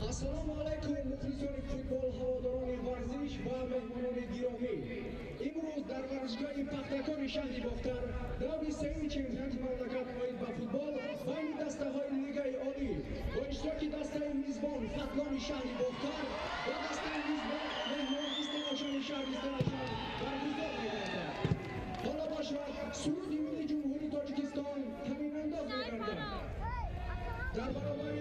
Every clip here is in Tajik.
Ассалому алайкум, мухлисони футбол, ҳаводорони варзиш ва меҳмонони гиромӣ. Имрӯз дар варзишгоҳи Пахтакори шаҳри Бохтар даври сеюми чемпионати мамлакат оид ба футбол байни дастаҳои Лигаи Олӣ бо иштироки дастаи мизбон Хатлони шаҳри Бохтар ва дастаи мизбон меҳмон Истаравшани шаҳри Истаравшан баргузор мегардад. Ҳоло бошад, суруди милли Ҷумҳурии Тоҷикистон танинандоз мегардад. Дар баробари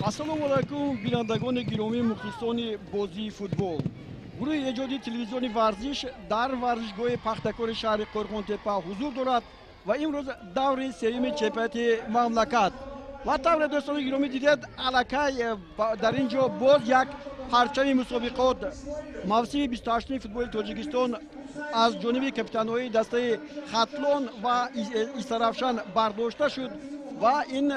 Ассалому алайкум, бинандагони гиромӣ, мухлисони бозии футбол. Гурӯҳи эҷодии телевизиони варзиш дар варзишгоҳи Пахтакори шаҳри Қӯрғонтеппа ҳузур дорад ва имрӯз даври сеюми чемпионати мамлакат. Ва тавре дӯстони гиромӣ дидед, аллакай дар ин ҷо боз як парчами мусобиқот мавсими 28-уми футболи Тоҷикистон аз ҷониби капитанҳои дастаи Хатлон ва Истаравшан бардошта шуд ва ин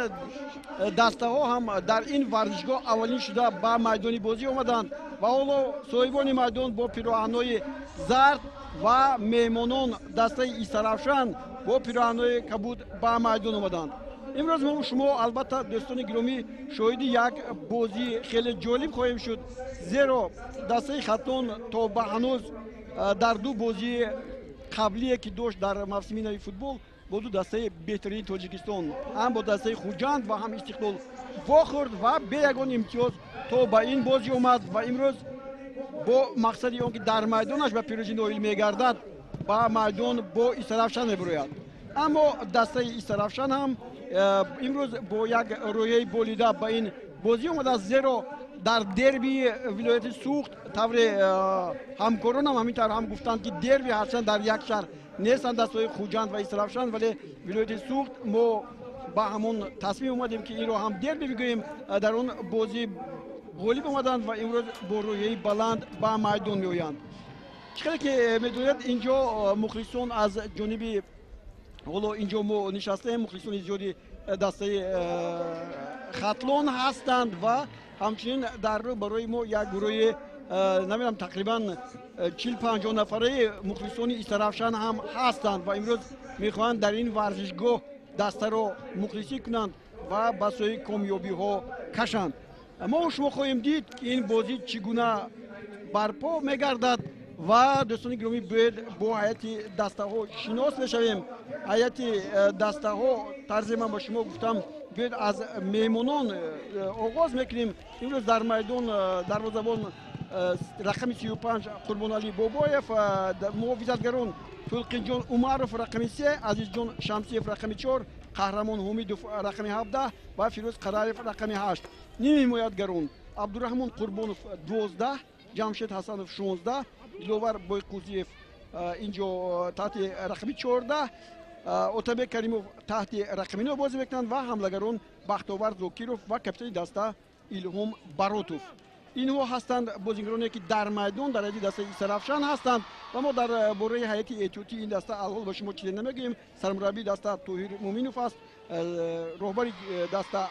дастаҳо ҳам дар ин варзишгоҳ аввалин шуда ба майдони бозӣ омаданд ва ҳоло соҳибони майдон бо пироҳанҳои зард ва меҳмонон дастаи Истаравшан бо пироҳанҳои кабуд ба майдон омаданд. Имрӯз мо шумо албатта, дӯстони гиромӣ, шоҳиди як бозии хеле ҷолиб хоҳем шуд, зеро дастаи Хатлон то ба ҳанӯз дар ду бозии қаблие ки дошт дар мавсими нави футбол бо ду дастаи беҳтарини Тоҷикистон, ҳам бо дастаи Хуҷанд ва ҳам Истиқлол вохӯрд ва бе ягон имтиёз то ба ин бозӣ омад ва имрӯз бо мақсади он ки дар майдонаш ба пирӯзӣ ноил мегардад, ба майдон бо Истаравшан мебирояд. Аммо дастаи Истаравшан ҳам имрӯз бо як рӯҳияи болида ба ин бозӣ омадааст, зеро дар дербии вилояти Суғд тавре ҳамкоронам ҳамин тавр ҳам гуфтанд, ки дерби ҳарчанд дар як шаҳр нестанд дастаҳои Хуҷанд ва Истаравшан, вале вилояти Суғд мо ба ҳамон тасмим омадем, ки инро ҳам дерби бигӯем. Дар он бозӣ ғолиб омаданд ва имрӯз бо рӯҳияи баланд ба майдон меоянд. Чӣ қадр ки медонед, инҷо мухлисон аз ҷониби ҳоло инҷо мо нишастаем, мухлисони зиёди дастаи Хатлон ҳастанд ва ҳамчунин дар рӯ барои мо як гурӯҳи намедонам тақрибан 40-50 нафараи мухлисони Истаравшан ҳам ҳастанд ва имрӯз мехоҳанд дар ин варзишгоҳ дастаро мухлисӣ кунанд ва ба сӯи комёбиҳо кашанд. Мо шумо хоҳем дид, ки ин бозӣ чӣ гуна барпо мегардад ва дӯстони гиромӣ, бояд бо ҳайати дастаҳо шинос мешавем. Ҳайати дастаҳо, тарзе ман ба шумо гуфтам, биёед аз меҳмонон оғоз мекунем. Имрӯз дар майдон дарвозабон рақами 35 Қурбоналӣ Бобоев, муҳофизатгарон Тулқинҷон Умаров рақами 3, Азизҷон Шамсиев рақами 4, Қаҳрамон Ҳумидов рақами 17 ва Фирӯз Қараев рақами 8. Ними ҳимоятгарон Абдураҳмон Қурбонов 12, Ҷамшед Ҳасанов 16, Диловар Бойқузиев инҷо таҳти рақами 14. Отабек Каримов таҳти рақами 9 бозӣ мекунанд ва ҳамлагарон Бахтовар Зокиров ва капитани даста Илҳом Баротов. Инҳо ҳастанд бозигароне, ки дар майдон дар ҳайати дастаи Истаравшан ҳастанд ва мо дар бораи ҳайати эҳтиётии ин даста алҳол ба шумо чизе намегӯем. Сармураббии даста Тоҳир Муминов аст, роҳбари даста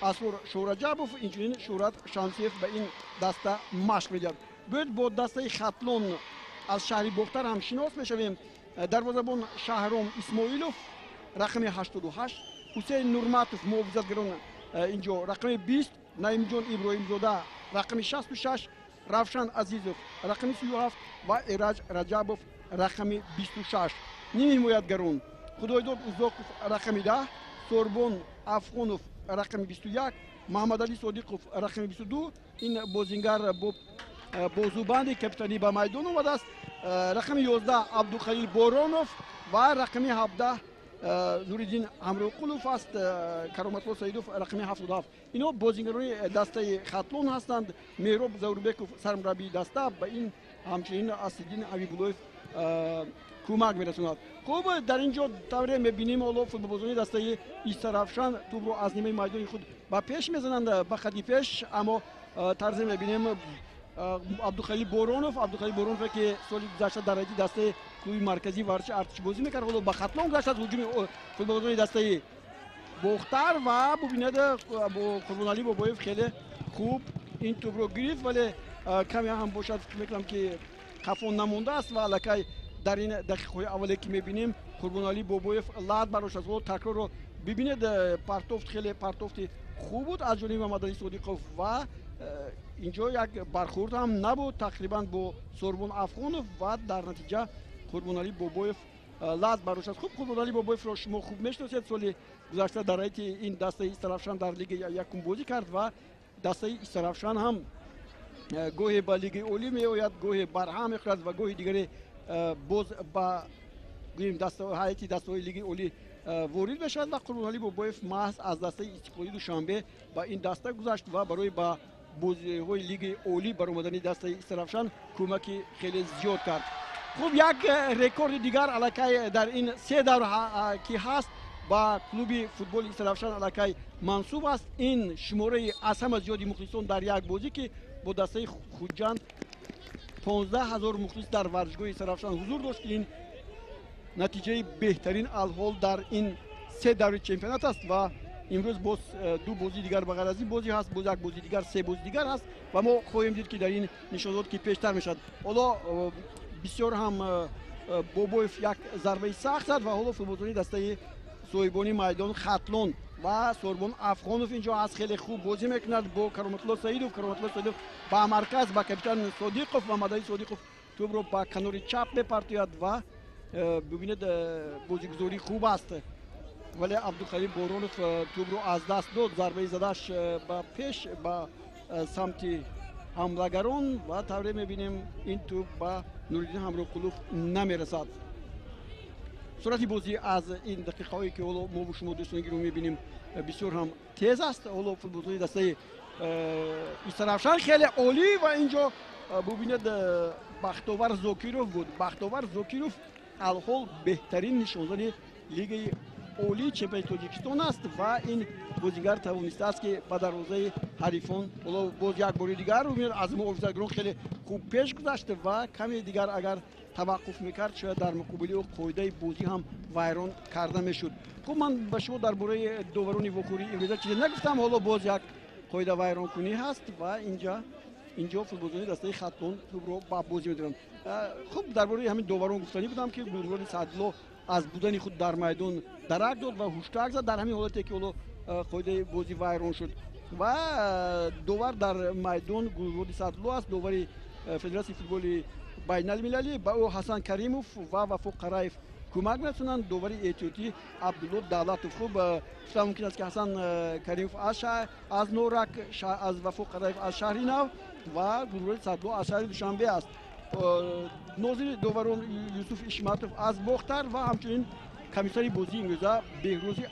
Асрор Шӯраҷабов, инчунин Шӯҳрат Шамсиев ба ин даста машқ медиҳад. Бояд бо дастаи Хатлон аз шаҳри Бохтар ҳам шинос мешавем. Дарвозабон Шаҳром Исмоилов, рақами 88, Ҳусейн Нурматов, муҳофизатгарон, инҷо рақами 20, Наимҷон Иброҳимзода, рақами 66, Равшан Азизов, рақами 37 ва Эраҷ Раҷабов, рақами 26. Ними ҳимоятгарон Худойдод Узоқов, рақами 10, Сорбон Афғонов, рақами 21, Маҳаммадалӣ Содиқов, рақами 22. Ин бозингар бо бозубанди капитанӣ ба майдон омадааст. Рақами 11 Абдухалил Боронов ва рақами 17 Нуриддин Ҳамроқулов аст. Кароматло Саидов, рақами 77. Инҳо бозингарони дастаи Хатлон ҳастанд. Меҳроб Заурбеков сармураббии даста, ба ин ҳамчунин Аслиддин Ҳабибуллоев кӯмак мерасонад. Хуб, дар ин ҷо тавре мебинем, ҳоло футболбозони дастаи Истаравшан тӯбро аз нимаи майдони худ ба пеш мезананд, ба хати пеш, аммо тарзе мебинем, Абдухалил Боронов, Абдухалил Боронов, ки соли гузашта дар ҳайати дастаи клуби марказии варзиши Артиш бозӣ мекард, ҳоло ба Хатлон гузаштааст. Ҳуҷуми футболбозони дастаи Бохтар ва бубинед, Қурбоналӣ Бобоев хеле хуб ин тӯбро гирифт, вале каме ҳам бошад, фикр мекунам, ки қафо намондааст ва аллакай дар ин дақиқаҳои аввале, ки мебинем, Қурбоналӣ Бобоев лат бардоштааст. Ҳоло такрорро бибинед, партофт хеле партофти хуб буд аз ҷониби Мамадалӣ Содиқов ва инҷо як бархурд ҳам набуд тақрибан бо Сорбон Афғонов ва дар натиҷа Қурбоналӣ Бобоев лат бардоштааст. Хуб, Қурбоналӣ Бобоевро шумо хуб мешиносед. Соли гузашта дар ҳайати ин дастаи Истаравшан дар лигаи якум бозӣ кард ва дастаи Истаравшан ҳам гоҳе ба лигаи олӣ меояд, гоҳе барҳам мехӯрад ва гоҳи дигаре боз ба, гӯем, ҳайати дастаҳои лигаи олӣ ворид мешавад. Ва Қурбоналӣ Бобоев маҳз аз дастаи Истиқлоли Душанбе ба ин даста гузашт ва барои ба бозиҳои лигаи олӣ баромадани дастаи Истаравшан кӯмаки хеле зиёд кард. Хуб, як рекорди дигар аллакай дар ин се давр, ки ҳаст, ба клуби футболи Истаравшан аллакай мансуб аст. Ин шумораи аз ҳама зиёди мухлисон дар як бозӣ, ки бо дастаи Хуҷанд 15 000 мухлис дар варзишгоҳи Истаравшан ҳузур дошт, ки ин натиҷаи беҳтарин алҳол дар ин се даври чемпионат аст. Ва имрӯз боз ду бозии дигар ба ғайр аз ин бозӣ ҳаст, боз як бозии дигар, се бозии дигар ҳаст ва мо хоҳем дид, ки дар ин нишондод ки пештар мешавад. Ҳоло бисёр ҳам Бобоев як зарбаи сахт зад ва ҳоло футболбозони дастаи соҳибони майдон, Хатлон, ва Сорбон Афғонов инҷо аз хеле хуб бозӣ мекунад бо Кароматулло Саидов. Кароматулло Саидов ба марказ, ба капитан Содиқов ва Мадали Содиқов тӯбро ба канори чап мепартояд ва бибинед, бозигузорӣ хуб аст, вале Абдухалил Боронов тӯбро аз даст дод. Зарбаи задаш ба пеш, ба самти ҳамлагарон ва тавре мебинем, ин тӯб ба Нуриддин Ҳамроқулов намерасад. Суръати бозӣ аз ин дақиқаҳое, ки ҳоло мо шумо, дӯстони гиромӣ, мебинем, бисёр ҳам тез аст. Ҳоло футболбозони дастаи Истаравшан хеле олӣ ва инҷо бубинед, Бахтовар Зокиров буд. Бахтовар Зокиров алҳол беҳтарин нишонзани лигаи олии чемпионати Тоҷикистон аст ва ин бозингар тавонистааст, ки ба дарвозаи ҳарифон ҳоло боз як бори дигар аз муҳофизатгарон хеле хуб пеш гузашт ва каме дигар агар таваққуф мекард, шояд дар муқобили ӯ қоидаи бозӣ ҳам вайрон карда мешуд. Хуб, ман ба шумо дар бораи доварони вохӯрии имрӯза чизе нагуфтам. Ҳоло боз як қоида вайронкунӣ ҳаст ва инҷо футболбозони дастаи Хатлон тӯбро ба бозӣ медоранд. Хуб, дар бораи ҳамин доварон гуфтанӣ будам, ки Гулмуроди Саъдулло аз будани худ дар майдон дарак дод ва ҳуштак зад дар ҳамин ҳолате, ки ҳоло қоидаи бозӣ вайрон шуд. Ва довар дар майдон Гулмуроди Саъдулло аст, довари Федератсияи футболи байналмилалӣ. Ба ӯ Ҳасан Каримов ва Вафо Қараев кӯмак мерасонанд, довари эҳтиётӣ Абдулло Давлатов. Хуб, гуфта мумкин аст, ки Ҳасан Каримов аз Норак, аз Вафо Қараев аз шаҳри Нав ва Гулмуроди Саъдулло аз шаҳри Душанбе аст. Нозири доварон Юсуф Ишматов аз Бохтар ва ҳамчунин комиссари бозии имрӯза Беҳрӯзи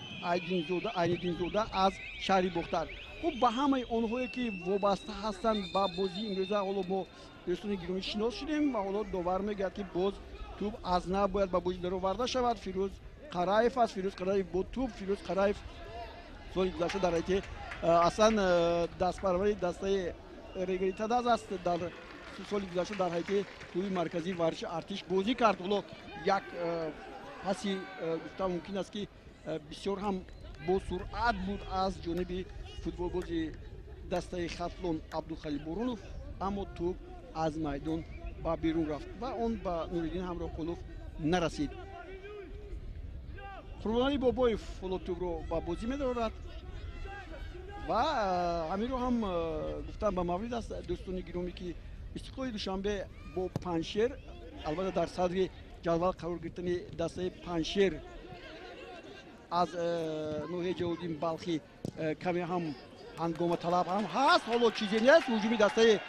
Айниддинзода аз шаҳри Бохтар. Хуб, ба ҳамаи онҳое, ки вобаста ҳастанд ба бозии имрӯза, ҳоло мо, дӯстони гиромӣ, шинос шудем. Ва ҳоло довар мегӯяд, ки боз тӯб аз нав бояд ба бозӣ дароварда шавад. Фирӯз Қараев аст. Фирӯз Қараев бо тӯб. Фирӯз Қараев соли гузашта дар ҳайати аслан дастпарвари дастаи Регар-ТадАЗ аст. Дар соли гузашта дар ҳайати клуби марказии варзиши Артиш бозӣ кард. Ҳоло як паси гуфта мумкин аст, ки бисёр ҳам бо суръат буд аз ҷониби футболбози дастаи Хатлон Абдухалил Боронов, аммо тӯб аз майдон ба берун рафт ва он ба Нуриддин Ҳамроҳқулов нарасид. Қурбоналӣ Бобоев ҳоло тӯбро ба бозӣ медорад ва ҳаминро ҳам гуфтан ба маврид аст, дӯстони гиромӣ, ки Истиқлоли Душанбе бо Панҷшер, албатта, дар садри ҷадвал қарор гирифтани дастаи Панҷшер аз ноҳияи Ҷалолиддин Балхӣ каме ҳам ҳангоматалаб ҳам ҳаст. Ҳоло чизе нест. Ҳуҷуми дастаи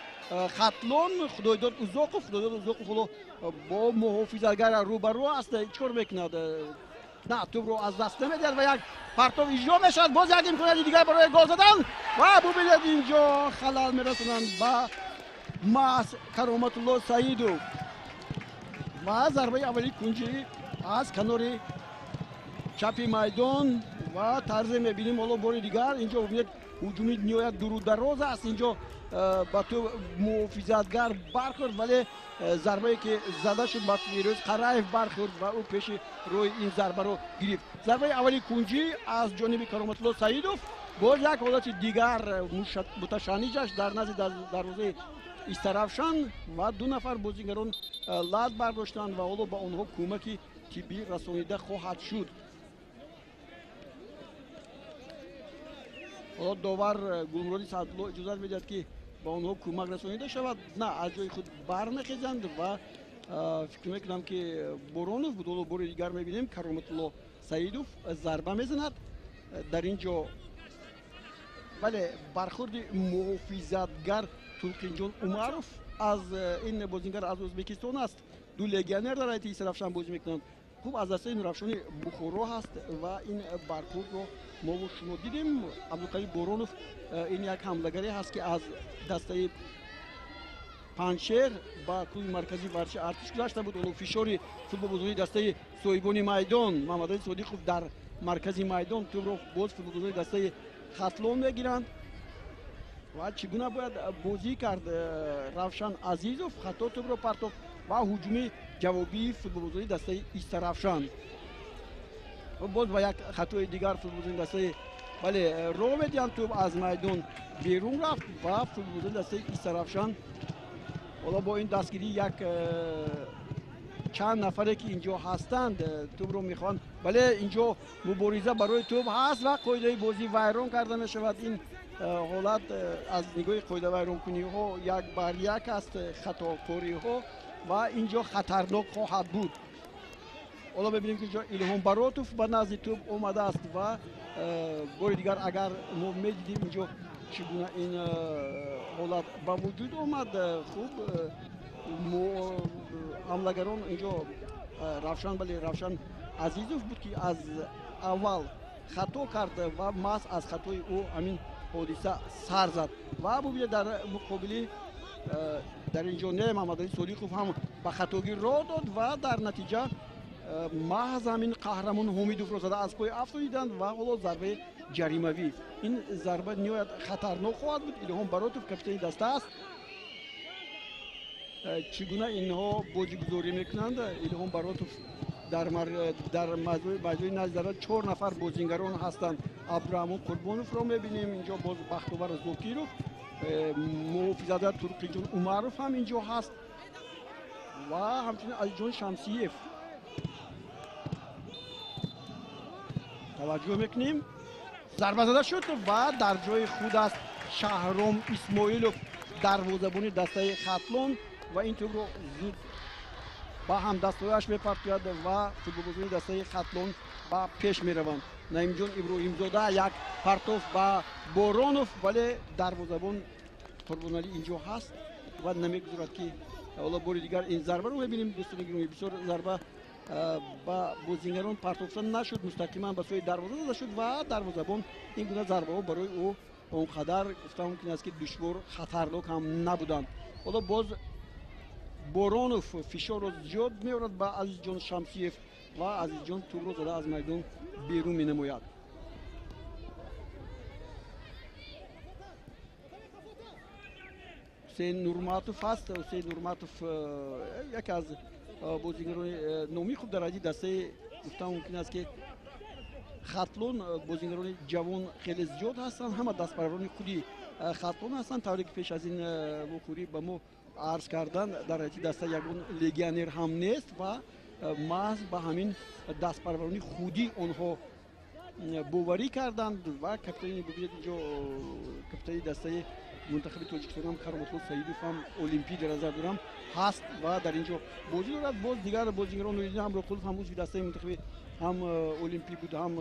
Хатлон, Худойдод Узоқов. Худойдод Узоқов ҳоло бо муҳофизатгар рӯбарӯ аст. Чӣ кор мекунад? На, тӯбро аз даст намедиҳад ва як партов иҷро мешавад. Боз як имконияти дигар барои гол задан ва бубинед, инҷо халал мерасонанд ба маҳз Кароматулло Саидов ва зарбаи аввали кунҷӣ аз канори чапи майдон. Ва тарзе мебинем ҳоло бори дигар инҷо, бубинед, ҳуҷуми ниҳоят дуру дароз аст. Инҷо ба тӯб муҳофизатгар бархӯрд, вале зарбае ки зада шуд, ба Фирӯз Қараев бархӯрд ва ӯ пеши рӯи ин зарбаро гирифт. Зарбаи аввали кунҷӣ аз ҷониби Кароматулло Саидов. Боз як ҳолати дигар муташанниҷаш дар назди дарвозаи Истаравшан ва ду нафар бозигарон лат бардоштанд ва ҳоло ба онҳо кӯмаки тиббӣ расонида хоҳад шуд. Ҳоло довар Гулмуроди Саъдулло иҷозат медиҳад, ки ба онҳо кӯмак расонида шавад. На, аз ҷои худ бармехезанд ва фикр мекунам, ки Боронов буд. Ҳоло бори дигар мебинем, Кароматулло Саидов зарба мезанад дар ин ҷо, бале, бархӯрди муҳофизатгар Тулқинҷон Умаров аз ин бозингар аз Ӯзбекистон аст. Ду легионер дар ҳайати Истаравшан бозӣ мекунанд. Хуб, аз дастаи Нурафшони Бухоро ҳаст ва ин бархӯрдро мову шумо дидем. Абдулқалил Боронов ин як ҳамлагаре ҳаст, ки аз дастаи Панҷшер ба клуби марказии варзиши Артиш гузашта буд. Ҳоло фишори футболбозони дастаи соҳибони майдон, Муҳаммадали Содиқов дар маркази майдон, тӯбро боз футболбозони дастаи Хатлон мегиранд ва чӣ гуна бояд бозӣ кард? Равшан Азизов хато тӯбро партофт ва ҳуҷуми ҷавобии футболбозони дастаи Истаравшан. Боз ба як хатои дигар футболбозони дастаи, бале, роҳ медиҳанд, тӯб аз майдон берун рафт ва футболбозони дастаи Истаравшан ҳоло бо ин дастгирӣ як чанд нафаре, ки инҷо ҳастанд, тӯбро мехоҳанд. Бале, инҷо мубориза барои тӯб ҳаст ва қоидаи бозӣ вайрон карда мешавад. Ин ҳолат аз нигоҳи қоидавайронкуниҳо як бар як аст, хатокориҳо, ва инҷо хатарнок хоҳад буд. Ҳоло мебинем, ки инҷо Илҳом Баротов ба назди тӯб омадааст ва бори дигар агар мо медидем, инҷо чӣ гуна ин ҳолат ба вуҷуд омад. Хуб, ҳамлагарон инҷо Равшан, бале, Равшан Азизов буд, ки аз аввал хато кард ва маҳз аз хатои ӯ ҳамин ҳодиса сар зад. Ва бубинед, дар муқобили дар ин ҷо не, Маҳмадалӣ Содиқов ҳам ба хатогӣ роҳ дод ва дар натиҷа маҳз ҳамин Қаҳрамон Ҳомидовро зада аз пой афтодиданд ва ҳоло зарбаи ҷаримавӣ. Ин зарба ниҳоят хатарнок хоҳад буд. Илҳом Баротов капитани даста аст. Чӣ гуна инҳо боҷигузорӣ мекунанд? Илҳом Баротов дар маҷмӯи назди зарба чор нафар бозингарон ҳастанд. Абдураҳмон Қурбоновро мебинем инҷо, боз Бахтовар Зокиров, муҳофизатгар Турқиҷон Умаров ҳам инҷо ҳаст ва ҳамчунин Азизҷон Шамсиев. Таваҷҷӯҳ мекунем, зарба зада шуд ва дар ҷои худ аст Шаҳром Исмоилов, дарвозабони дастаи Хатлон, ва ин тӯбро зуд ба ҳамдастҳояш мепартояд ва футболбозони дастаи Хатлон ба пеш мераванд. Наимҷон Иброҳимзода як партоф ба Боронов, вале дарвозабон Қурбоналӣ инҷо ҳаст ва намегузорад, ки ҳоло бори дигар ин зарбаро мебинем, дӯстони гиромӣ. Бисёр зарба ба бозингарон партофта нашуд, мустақиман ба сӯи дарвоза зада шуд ва дарвозабон ин гуна зарбаҳо барои ӯ он қадар, гуфта мумкин аст, ки душвор, хатарнок ҳам набуданд. Ҳоло боз Боронов фишорро зиёд меорад ба Азизҷон Шамсиев ва Азизҷон тӯбро зада аз майдон берун менамояд. Ҳусейн Нурматов аст. Ҳусейн Нурматов яке аз бозигарони номии хуб дар ҳайати дастаи, гуфтан мумкин аст, ки Хатлон бозигарони ҷавон хеле зиёд ҳастанд, ҳама дастпарварони худи Хатлон ҳастанд. Тавре ки пеш аз ин вохӯрӣ ба мо арз кардан, дар ҳайати даста ягон легионер ҳам нест ва маҳз ба ҳамин дастпарварони худӣ онҳо боварӣ карданд. Ва капитани, бибинед, инҷо капитани дастаи мунтахаби Тоҷикистон ҳам Кароматулло Саидов ҳам олимпӣ дар назар дорам ҳаст ва дар инҷо бозӣ дорад. Боз дигар бозигарон, Нуриддин Ҳамроқулов ҳам узви дастаи мунтахаби ҳам олимпӣ буд, ҳам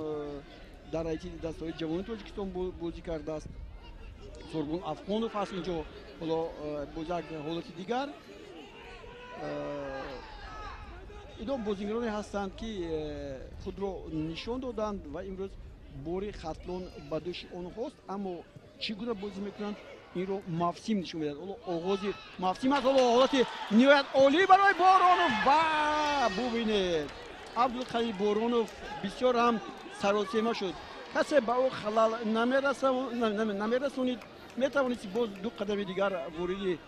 дар ҳайати дастаҳои ҷавони Тоҷикистон бозӣ кардааст. Сурбон Афғонов ҳаст инҷо, ҳоло боз як ҳолати дигар. Ино бозигароне ҳастанд, ки худро нишон доданд ва имрӯз бори Хатлон ба дӯши онҳост, аммо чӣ гуна бозӣ мекунанд, инро мавсим нишон медиҳад. Ҳоло оғози мавсим аст. Ҳоло ҳолати ниҳоят олӣ барои Боронов ва бубинед, Абдулқалил Боронов бисёр ҳам саросема шуд, касе ба ӯ халал намерасонид. Метавонист боз ду қадами дигар вориди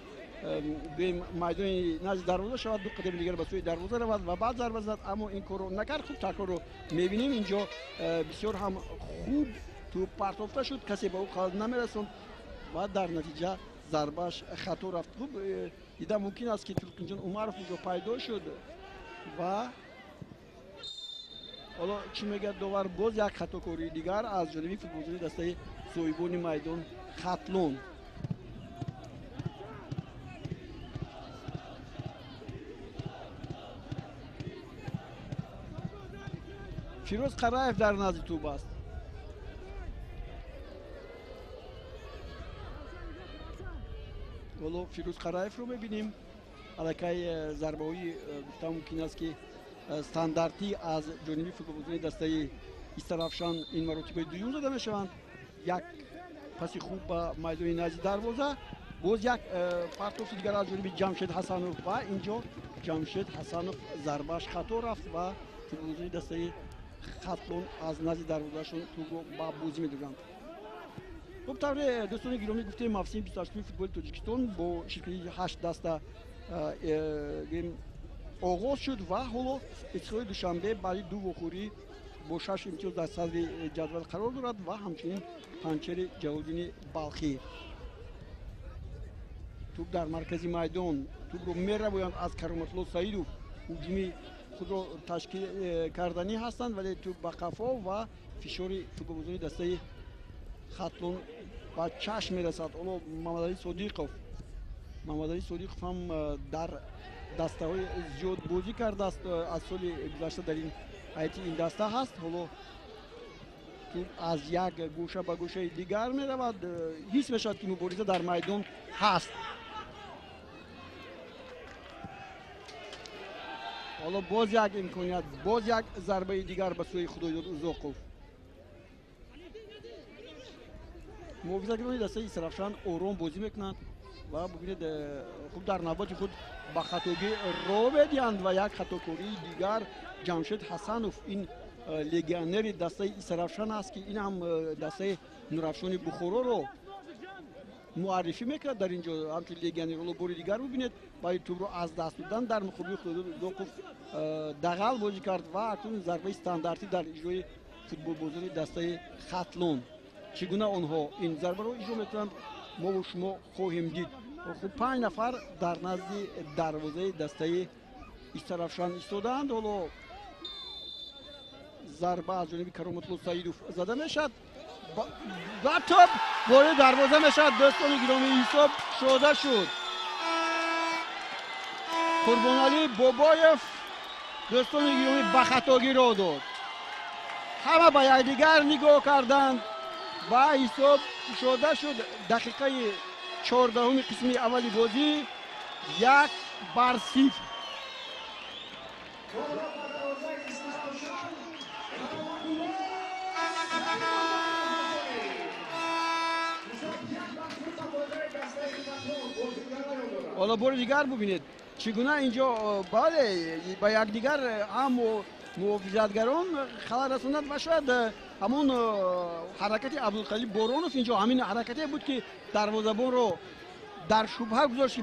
майдони назди дарвоза шавад, ду қадами дигар ба сӯи дарвоза равад ва баъд зарба зад, аммо ин корро накард. Хуб, такрорро мебинем инҷо, бисёр ҳам хуб тӯб партофта шуд, касе ба ӯ халал намерасонд ва дар натиҷа зарбааш хато рафт. Хуб, дида мумкин аст, ки Тулқинҷон Умаров инҷо пайдо шуд ва ҳоло чӣ мегӯяд довар? Боз як хатокории дигар аз ҷониби футболбозони дастаи соҳибони майдон Хатлон. Фирӯз Қараев дар назди тӯб аст. Ҳоло Фирӯз Қараевро мебинем. Аллакай зарбаҳои, гуфта мумкин аст, ки стандартӣ аз ҷониби футболбозони дастаи Истарафшан ин маротибаи дуюм зада мешаванд. Як паси хуб ба майдони назди дарвоза, боз як партофти дигар аз ҷониби Ҷамшед Ҳасанов ва инҷо Ҷамшед Ҳасанов зарбааш хато рафт ва футболбозони дастаи Хатлон аз назди дарвозаашон тӯбро ба бозӣ медоранд. Хуб, тавре дӯстони гиромӣ гуфтем, мавсими 28-уми футболи Тоҷикистон бо ширкати ҳашт даста оғоз шуд ва ҳоло Истиқлоли Душанбе баъди ду вохӯрӣ бо шаш имтиёз дар садри ҷадвал қарор дорад ва ҳамчунин Панчери Ҷалолиддини Балхӣ. Тӯб дар маркази майдон, тӯбро меравоянд аз Кароматулло Саидов, ҳуҷуми худро ташкил карданӣ ҳастанд, вале тӯб ба қафо ва фишори футболбозони дастаи Хатлон ба чашм мерасад. Ҳоло Мамадалӣ Содиқов, Мамадалӣ Содиқов ҳам дар дастаҳои зиёд бозӣ кардааст, аз соли гузашта дар ин ҳайати ин даста ҳаст. Ҳоло тӯб аз як гӯша ба гӯшаи дигар меравад, ҳис мешавад, ки мубориза дар майдон ҳаст. Ҳоло боз як имконият, боз як зарбаи дигар ба сӯи Худойдод Узоқов. Муҳофизатгарони дастаи Истарафшан ором бозӣ мекунанд ва бубинед, хуб, дар навбати худ ба хатогӣ роҳ медиҳанд ва як хатокории дигар. Ҷамшед Ҳасанов, ин легионери дастаи Истарафшан аст, ки ин ҳам дастаи Нурафшони Бухороро муаррифӣ мекард дар инҷо ҳамчун легионер. Ҳоло бори дигар бубинед, баъди тӯбро аз даст додан дар муқобили Худойдод Узоқов дағал бозӣ кард ва акнун зарбаи стандартӣ дар иҷрои футболбозони дастаи Хатлон. Чӣ гуна онҳо ин зарбаро иҷро мекунанд, мову шумо хоҳем дид. Хуб, панҷ нафар дар назди дарвозаи дастаи Истарафшан истодаанд. Ҳоло зарба аз ҷониби Кароматулло Саидов зада мешавад ва тӯб ворид дарвоза мешавад. Дӯстони гиромӣ, ҳисоб шуда шуд. Қурбоналӣ Бобоев, дӯстони гиромӣ, ба хатогӣ роҳ дод. Ҳама ба якдигар нигоҳ карданд ва ҳисоб кушода шуд. Дақиқаи 14-уми қисми аввали бозӣ, 1-0. Ҳоло бори дигар бубинед, Чӣ гуна инҷо бале ба якдигар ҳам муҳофизатгарон халал расонданд ва шояд ҳамон ҳаракати Абдулқалил Боронов инҷо ҳамин ҳаракате буд, ки дарвозабонро дар шубҳа гузошт, ки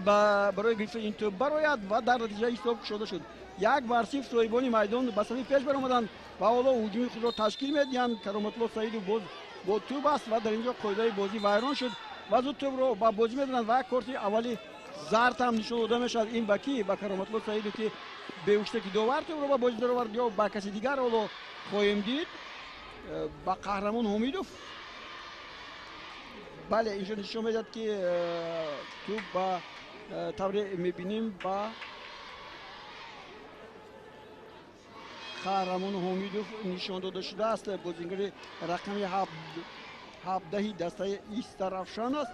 барои гирифтани ин тӯб барояд ва дар натиҷа ҳисоб кушода шуд. 1-0 соҳибони майдон ба сафи пеш баромаданд ва ҳоло ҳуҷуми худро ташкил медиҳанд. Кароматулло Саидов боз бо тӯб аст ва дар инҷо қоидаи бозӣ вайрон шуд ва зуд тӯбро ба бозӣ медонанд ва корти аввали зард ҳам нишон дода мешавад. Ин ба кӣ? Ба Кароматулло Саидов, ки беҳушта ки довар тӯбро ба бозӣ даровард ё ба каси дигар ҳоло хоҳем дид. Ба Қаҳрамон Ҳомидов. Бале, инҷо нишон медиҳад, ки тӯб ба тавре мебинем ба Қаҳрамон Ҳомидов нишон дода шудааст. Бозингари рақами 17 дастаи Истаравшан аст.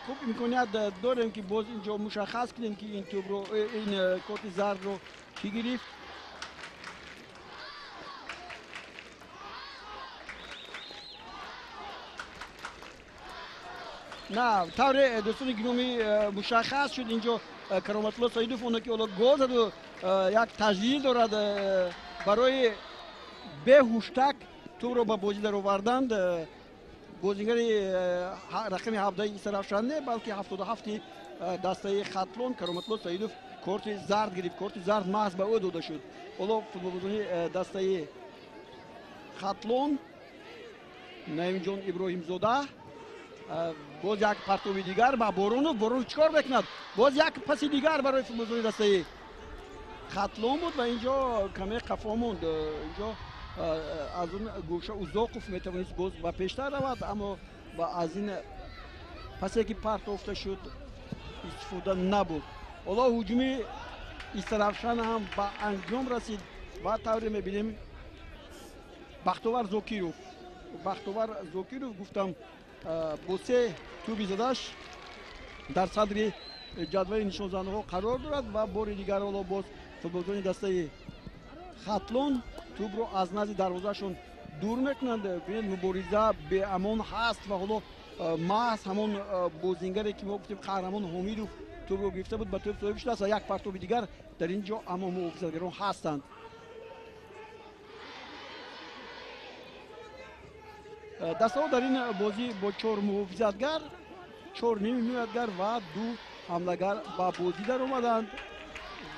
Хуб, имконият дорем, ки боз инҷо мушаххас кунем, ки ин тӯбро, ин корти зардро кӣ гирифт. На, тавре дӯстони гиромӣ мушаххас шуд, инҷо Кароматулло Саидов, оне ки ҳоло гол заду як таҷлил дорад, барои беҳуштак тӯбро ба бозӣ дароварданд. Бозингари рақами 17 Истаравшан не, балки 77 дастаи Хатлон Кароматулло Саидов корти зард гирифт. Корти зард маҳз ба ӯ дода шуд. Ҳоло футболбозони дастаи Хатлон, Наимҷон Иброҳимзода, боз як партоби дигар ба Боронов. Боронов чӣ кор мекунад? Боз як паси дигар барои футболбозони дастаи Хатлон буд ва инҷо каме қафо монд. Инҷо аз он гӯша Узоқов метавонист боз ба пештар равад, аммо аз ин пасе ки партофта шуд истифода набуд. Ҳоло ҳуҷуми Истаравшан ҳам ба анҷом расид ва тавре мебинем Бахтовар Зокиров, Бахтовар Зокиров гуфтам, бо се тӯби задаш дар садри ҷадвали нишонзанҳо қарор дорад ва бори дигар ҳоло боз футболбозони дастаи Хатлон тӯбро аз назди дарвозаашон дур мекунанд. Бинед, мубориза беамон ҳаст ва ҳоло маҳз ҳамон бозингаре ки мо гуфтем, Қаҳрамон Ҳомидов, тӯбро гирифта буд, ба тӯб соҳиб шудааст ва як партоби дигар дар ин ҷо, аммо муҳофизатгарон ҳастанд. Дастаҳо дар ин бозӣ бо 4 муҳофизатгар, 4 нимҳимоятгар ва 2 ҳамлагар ба бозӣ даромаданд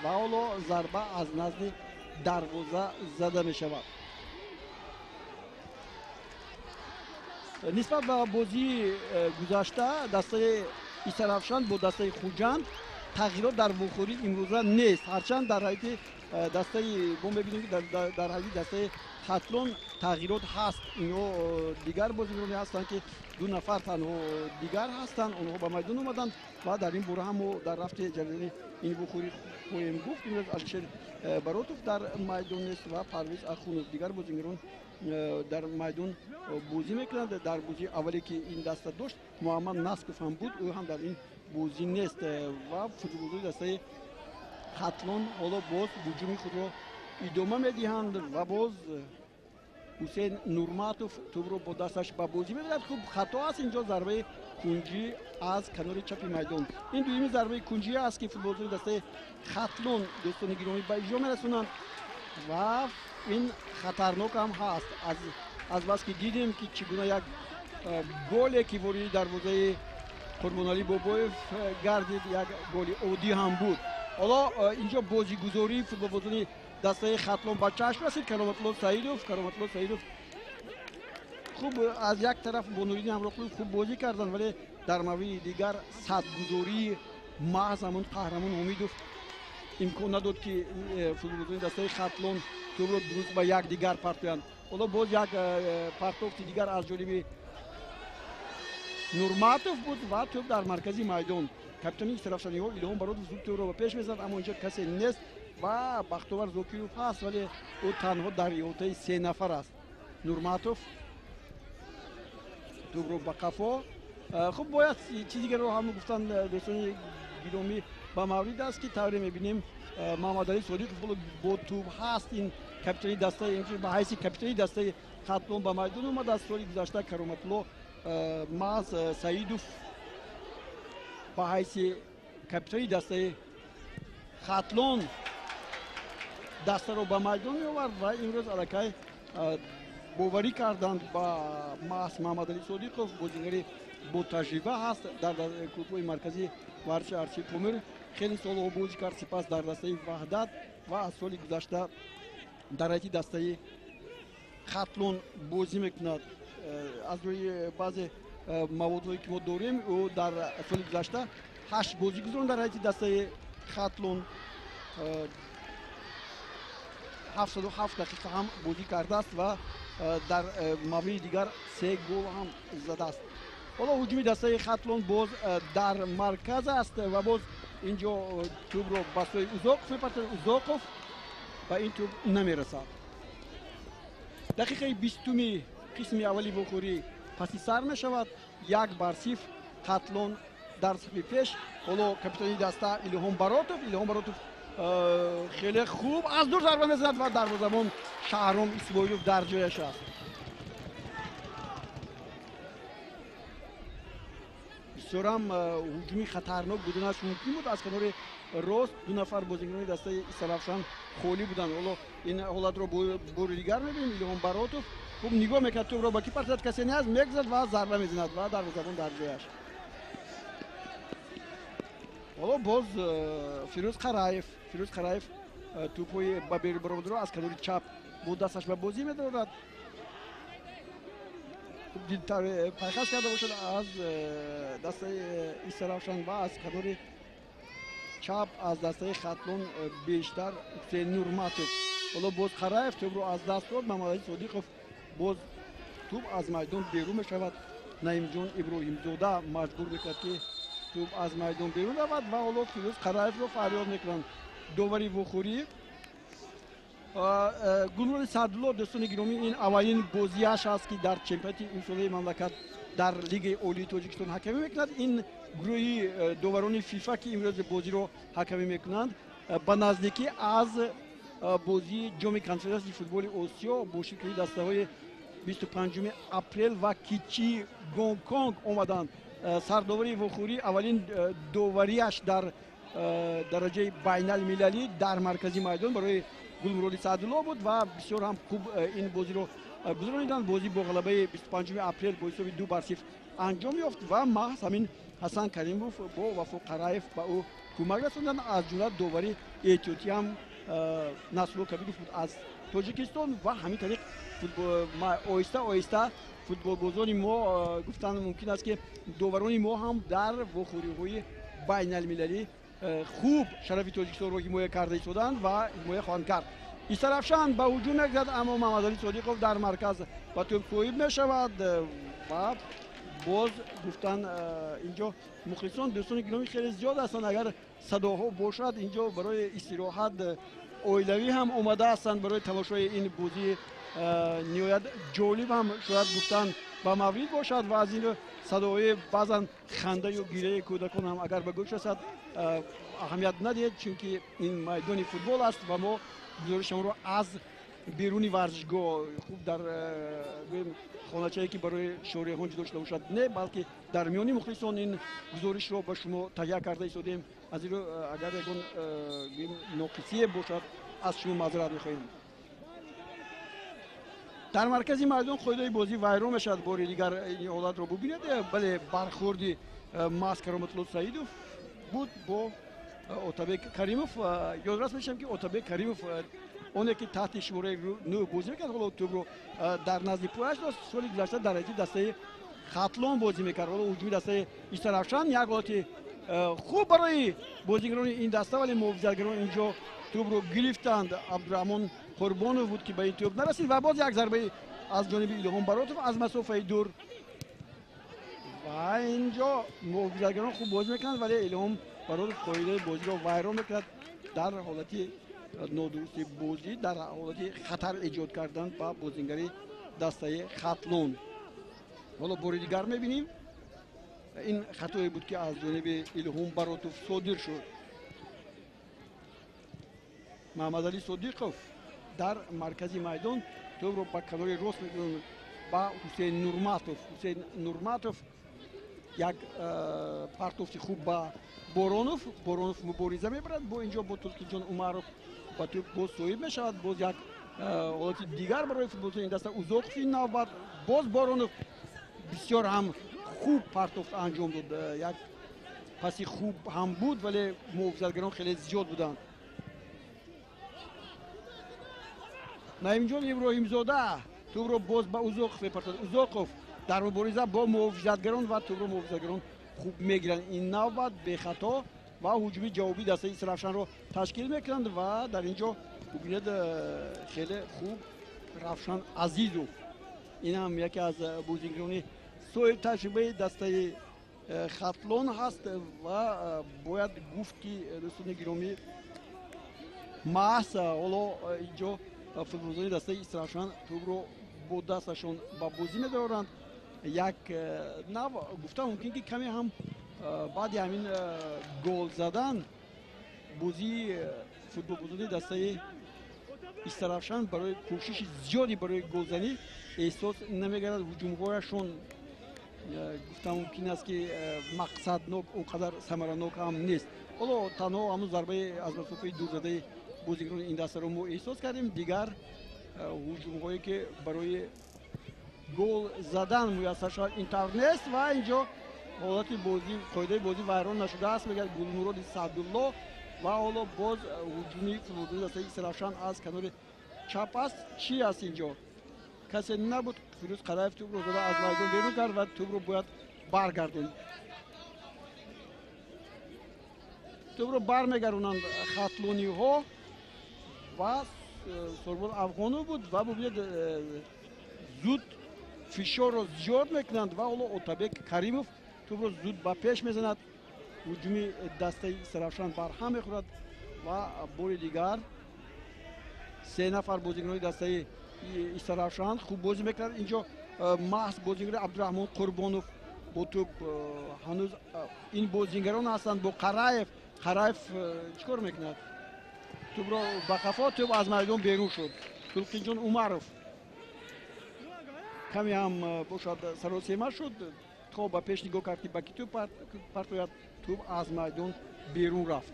ва ҳоло зарба аз назди дарвоза зада мешавад. Нисбат ба бозии гузашта дастаи Истаравшан бо дастаи Хуҷанд тағйирот дар вохӯрии имрӯза нест. Ҳарчанд дар ҳайати дастаи мо мебинем, ки дар ҳайати дастаи Хатлон тағйирот ҳаст. Инҳо дигар бозигароне ҳастанд, ки 2 нафар танҳо дигар ҳастанд, онҳо ба майдон омаданд ва дар ин бора ҳам мо дар рафти ҷараёни ин вохӯрӣ хоҳем гуфт. Имрӯз Алишер Баротов дар майдон нест ва Парвиз Ахунов, дигар бозигарон дар майдон бозӣ мекунанд. Дар бозии аввале ки ин даста дошт, Муҳаммад Насков ҳам буд, ӯ ҳам дар ин бозӣ нест ва футболбозони дастаи Хатлон ҳоло боз ҳуҷуми худро идома медиҳанд ва боз Ҳусейн Нурматов тӯбро бо дасташ ба бозӣ медиҳад. Хуб, хато аст инҷо, зарбаи кунҷӣ аз канори чапи майдон. Ин дуюми зарбаи кунҷӣ аст, ки футболбозони дастаи Хатлон, дӯстони гиромӣ, ба иҷро мерасонанд ва ин хатарнок ҳам ҳаст. Аз бас ки дидем, ки чӣ гуна як голе ки вориди дарвозаи Қурбоналӣ Бобоев гардид, як голи оддӣ ҳам буд. Ҳоло инҷо бозигузории футболбозони дастаи Хатлон ба чашм расид. Кароматулло Саидов, Кароматулло Саидов хуб аз як тараф бо Нуриддин Ҳамроқулов хуб бозӣ карданд, вале дар мавриди дигар садгузории маҳз ҳамон Қаҳрамон Ҳомидов имкон надод, ки футболбозони дастаи Хатлон тӯбро дуруст ба якдигар партоянд. Ҳоло боз як партофти дигар аз ҷониби Нурматов буд ва тӯб дар маркази майдон. Капитани Истаравшаниҳо Илҳом Баротов зуд тӯбро ба пеш мезанад, аммо инҷо касе нест ва Бахтовар Зокиров ҳаст, вале ӯ танҳо дар иҳотаи 3 нафар аст. Нурматов тӯбро ба қафо. Хуб, бояд чизи дигарро ҳам гуфтан, дӯстони гиромӣ, ба маврид аст, ки тавре мебинем Муҳаммадалӣ Содиқов бо тӯб ҳаст. Ин капитани дастаи, ба ҳайси капитани дастаи Хатлон ба майдон омадааст. Соли гузашта Кароматулло маҳз Саидов ба ҳайси капитани дастаи Хатлон дастаро ба майдон меовард ва имрӯз аллакай боварӣ карданд ба маҳз Маҳмадалӣ Содиқов, бозигари бо таҷриба ҳаст, дар клубҳои марказии варзиши Арчи Помир хеле солҳо бозӣ кард, сипас дар дастаи Ваҳдат ва аз соли гузашта дар ҳайати дастаи Хатлон бозӣ мекунад. Аз рӯи баъзе маводҳое ки мо дорем, ӯ дар соли гузашта 8 бозӣ гузаронд дар ҳайати дастаи Хатлон, 707 дақиқа ҳам бозӣ кардааст ва дар мавриди дигар 3 гол ҳам задааст. Ҳоло ҳуҷуми дастаи Хатлон боз дар марказ аст ва боз инҷо тӯбро ба сӯи Узоқов мепартояд. Узоқов ба ин тӯб намерасад. Дақиқаи 20-уми қисми аввали вохӯрӣ паси сар мешавад. 1-0 Хатлон дар сафи пеш. Ҳоло капитани даста Илҳом Баротов. Илҳом Баротов хеле хуб аз дур зарба мезанад ва дарвозабон Шаҳром Исмоилов дар ҷояш аст. Бисёрам ҳуҷуми хатарнок буданаш мумкин буд. Аз канори рост 2 нафар бозигарони дастаи Истаравшан холӣ буданд. Ҳоло ин ҳолатро бори дигар мебинем. Илҳом Баротов хуб нигоҳ мекунад, тӯбро ба ки партояд, касе нест, мегзад ва зарба мезанад ва дарвозабон дар ҷояш. Ҳоло боз Фирӯз Қараев. Фирӯз Қараев тӯбҳои ба берун баромадро аз канори чап бо дасташ ба бозӣ медорад. Пайхас карда бошад аз дастаи Истаравшан ва аз канори чап аз дастаи Хатлон бештар Ҳусейн Нурматов. Ҳоло боз Қараев тӯбро аз даст дод. Маҳмадалӣ Содиқов боз тӯб аз майдон берун мешавад. Наимҷон Иброҳимзода маҷбур мекард ки тӯб аз майдон берун равад ва ҳоло Фирӯз Қараевро фарёд мекунанд. Довари вохӯрӣ Гулмуроди Саъдулло. Дӯстони гиромӣ, ин аввалин бозиаш аст ки дар чемпионати имсолаи мамлакат дар Лигаи Олии Тоҷикистон ҳакамӣ мекунад. Ин гурӯҳи доварони ФИФА ки имрӯз бозиро ҳакамӣ мекунанд, ба наздикӣ аз бозии ҷоми конфедератсияи футболи Осиё бо ширкати дастаҳои 25 апрел ва Кичи Гонконг омаданд. Сардовари вохӯрӣ аввалин довариаш дар дараҷаи байналмилалӣ дар маркази майдон барои Гулмуроди Саъдулло буд ва бисёр ҳам хуб ин бозиро гузарониданд. Бозӣ бо ғалабаи 25 апрел бо ҳисоби 2-0 анҷом ёфт ва маҳз ҳамин Ҳасан Каримов бо Вафо Қараев ба ӯ кӯмак расонданд. Аз ҷумла довари эҳтиётӣ ҳам Насрулло Кабиров буд аз Тоҷикистон ва ҳамин тариқ оҳиста оҳиста футболбозони мо, гуфтан мумкин аст ки доварони мо ҳам дар вохӯриҳои байналмилалӣ хуб шарафи Тоҷикистонро ҳимоя карда истоданд ва ҳимоя хоҳанд кард. Истаравшан ба ҳуҷум мегзад, аммо Маҳмадалӣ Содиқов дар марказ ба тӯб соҳиб мешавад ва боз гуфтан инҷо мухлисон, дӯстони гиромӣ, хеле зиёд ҳастанд. Агар садоҳо бошад, инҷо барои истироҳат оилавӣ ҳам омада ҳастанд барои тамошои ин бозии ниҳоят ҷолиб ҳам шояд гуфтан ба маврид бошад ва аз ин садоҳои баъзан хандаю гиряи кӯдакон ҳам агар ба гӯш расад аҳамият надиҳед, чунки ин майдони футбол аст ва мо гузоришамонро аз беруни варзишгоҳ, хуб дар хоначае ки барои шореҳон ҷудо шуда бошад не, балки дар миёни мухлисон ин гузоришро ба шумо таҳия карда истодем. Аз ин рӯ агар ягон ноқисие бошад аз шумо маъзарат мехоҳем. Дар маркази майдон қоидаи бозӣ вайрон мешавад. Бори дигар ин ҳолатро бубинед. Бале, бархӯрди маҳз Кароматулло Саидов буд бо Отабек Каримов. Ёдрас мешавам ки Отабек Каримов оне ки таҳти шумораи 9 бозӣ мекард, ҳоло тӯбро дар назди пояш дошт. Соли гузашта дар ҳайати дастаи Хатлон бозӣ мекард. Ҳоло ҳуҷуми дастаи Истаравшан як ҳолати хуб барои бозигарони ин даста, вале муҳофизатгарон инҷо тӯбро гирифтанд. Абдураҳмон Қурбонов буд ки ба ин тӯб нарасид ва боз як зарбаи аз ҷониби Илҳом Баротов аз масофаи дур ва инҷо муҳофизатгарон хуб бозӣ мекунанд, вале Илҳом Баротов қоидаи бозиро вайрон мекунад дар ҳолати нодурусти бозӣ, дар ҳолати хатар эҷод кардан ба бозингари дастаи Хатлон. Ҳоло бори дигар мебинем ин хатое буд ки аз ҷониби Илҳом Баротов содир шуд. Маҳмадалӣ Содиқов дар маркази майдон Тӯбро ба канори рост мекунанд ба Ҳусейн Нурматов. Ҳусейн Нурматов як партофти хуб ба Боронов. Боронов мубориза мебарад бо инҷо бо Тулқинҷон Умаров ба тӯб боз соҳиб мешавад. Боз як ҳолати дигар барои футболчиёни ин даста. Узоқов ин навбат боз Боронов бисёр ҳам хуб партофт анҷом дод. Як паси хуб ҳам буд, вале муҳофизатгарон хеле зиёд буданд. Наимҷон Иброҳимзода тӯбро боз ба Узоқов мепартад. Узоқов дар мубориза бо муҳофизатгарон ва тӯбро муҳофизатгарон хуб мегиранд. Ин навбат бехато ва ҳуҷуми ҷавобии дастаи Истаравшанро ташкил мекунанд ва дар ин ҷо бубинед, хеле хуб Равшан Азизов, ин ҳам яке аз бозигарони соҳиб таҷрибаи дастаи Хатлон ҳаст ва бояд гуфт, ки дӯстони гиромӣ, маҳз ҳоло инҷо футболбозони дастаи Истаравшан тӯбро бо дасташон ба бозӣ медоранд. Як нав гуфта мумкин, ки каме ҳам баъди ҳамин гол задан бозии футболбозони дастаи Истаравшан барои кӯшиши зиёде барои голзанӣ эҳсос намегардад. Ҳуҷумҳояшон гуфта мумкин аст, ки мақсаднок, он қадар самаранок ҳам нест. Ҳоло танҳо ҳамун зарбаи аз масофаи дурзадаи бозигарони ин дастаро мо эҳсос кардем. Дигар ҳуҷумҳое, ки барои гол задан муяссар шавад, ин тавр нест ва инҷо ҳолати бозӣ, қоидаи бозӣ вайрон нашудааст, мегӯяд Гулмуроди Саъдулло. Ва ҳоло боз ҳуҷуми футболбозони дастаи Истаравшан аз канори чап аст. Чӣ аст инҷо? Касе набуд. Фирӯз Қараев тӯбро зада аз майдон берун кард ва тӯбро бояд баргардонд. Тӯбро бармегардонанд хатлониҳо ва Сорбон Афғонов буд ва бубинед, зуд фишорро зиёд мекунанд ва ҳоло Отабек Каримов тӯбро зуд ба пеш мезанад. Ҳуҷуми дастаи Истаравшан барҳам мехӯрад ва бори дигар се нафар бозигарони дастаи Истаравшан хуб бозӣ мекунад. Инҷо маҳз бозигари Абдураҳмон Қурбонов бо тӯб, ҳанӯз ин бозигарон ҳастанд бо Қараев. Қараев чӣ кор мекунад? Тӯбро ба қафо, тӯб аз майдон берун шуд. Тулқинҷон Умаров каме ҳам бошад саросема шуд, то ба пеш нигоҳ кард, ки ба ки тӯб партояд, тӯб аз майдон берун рафт.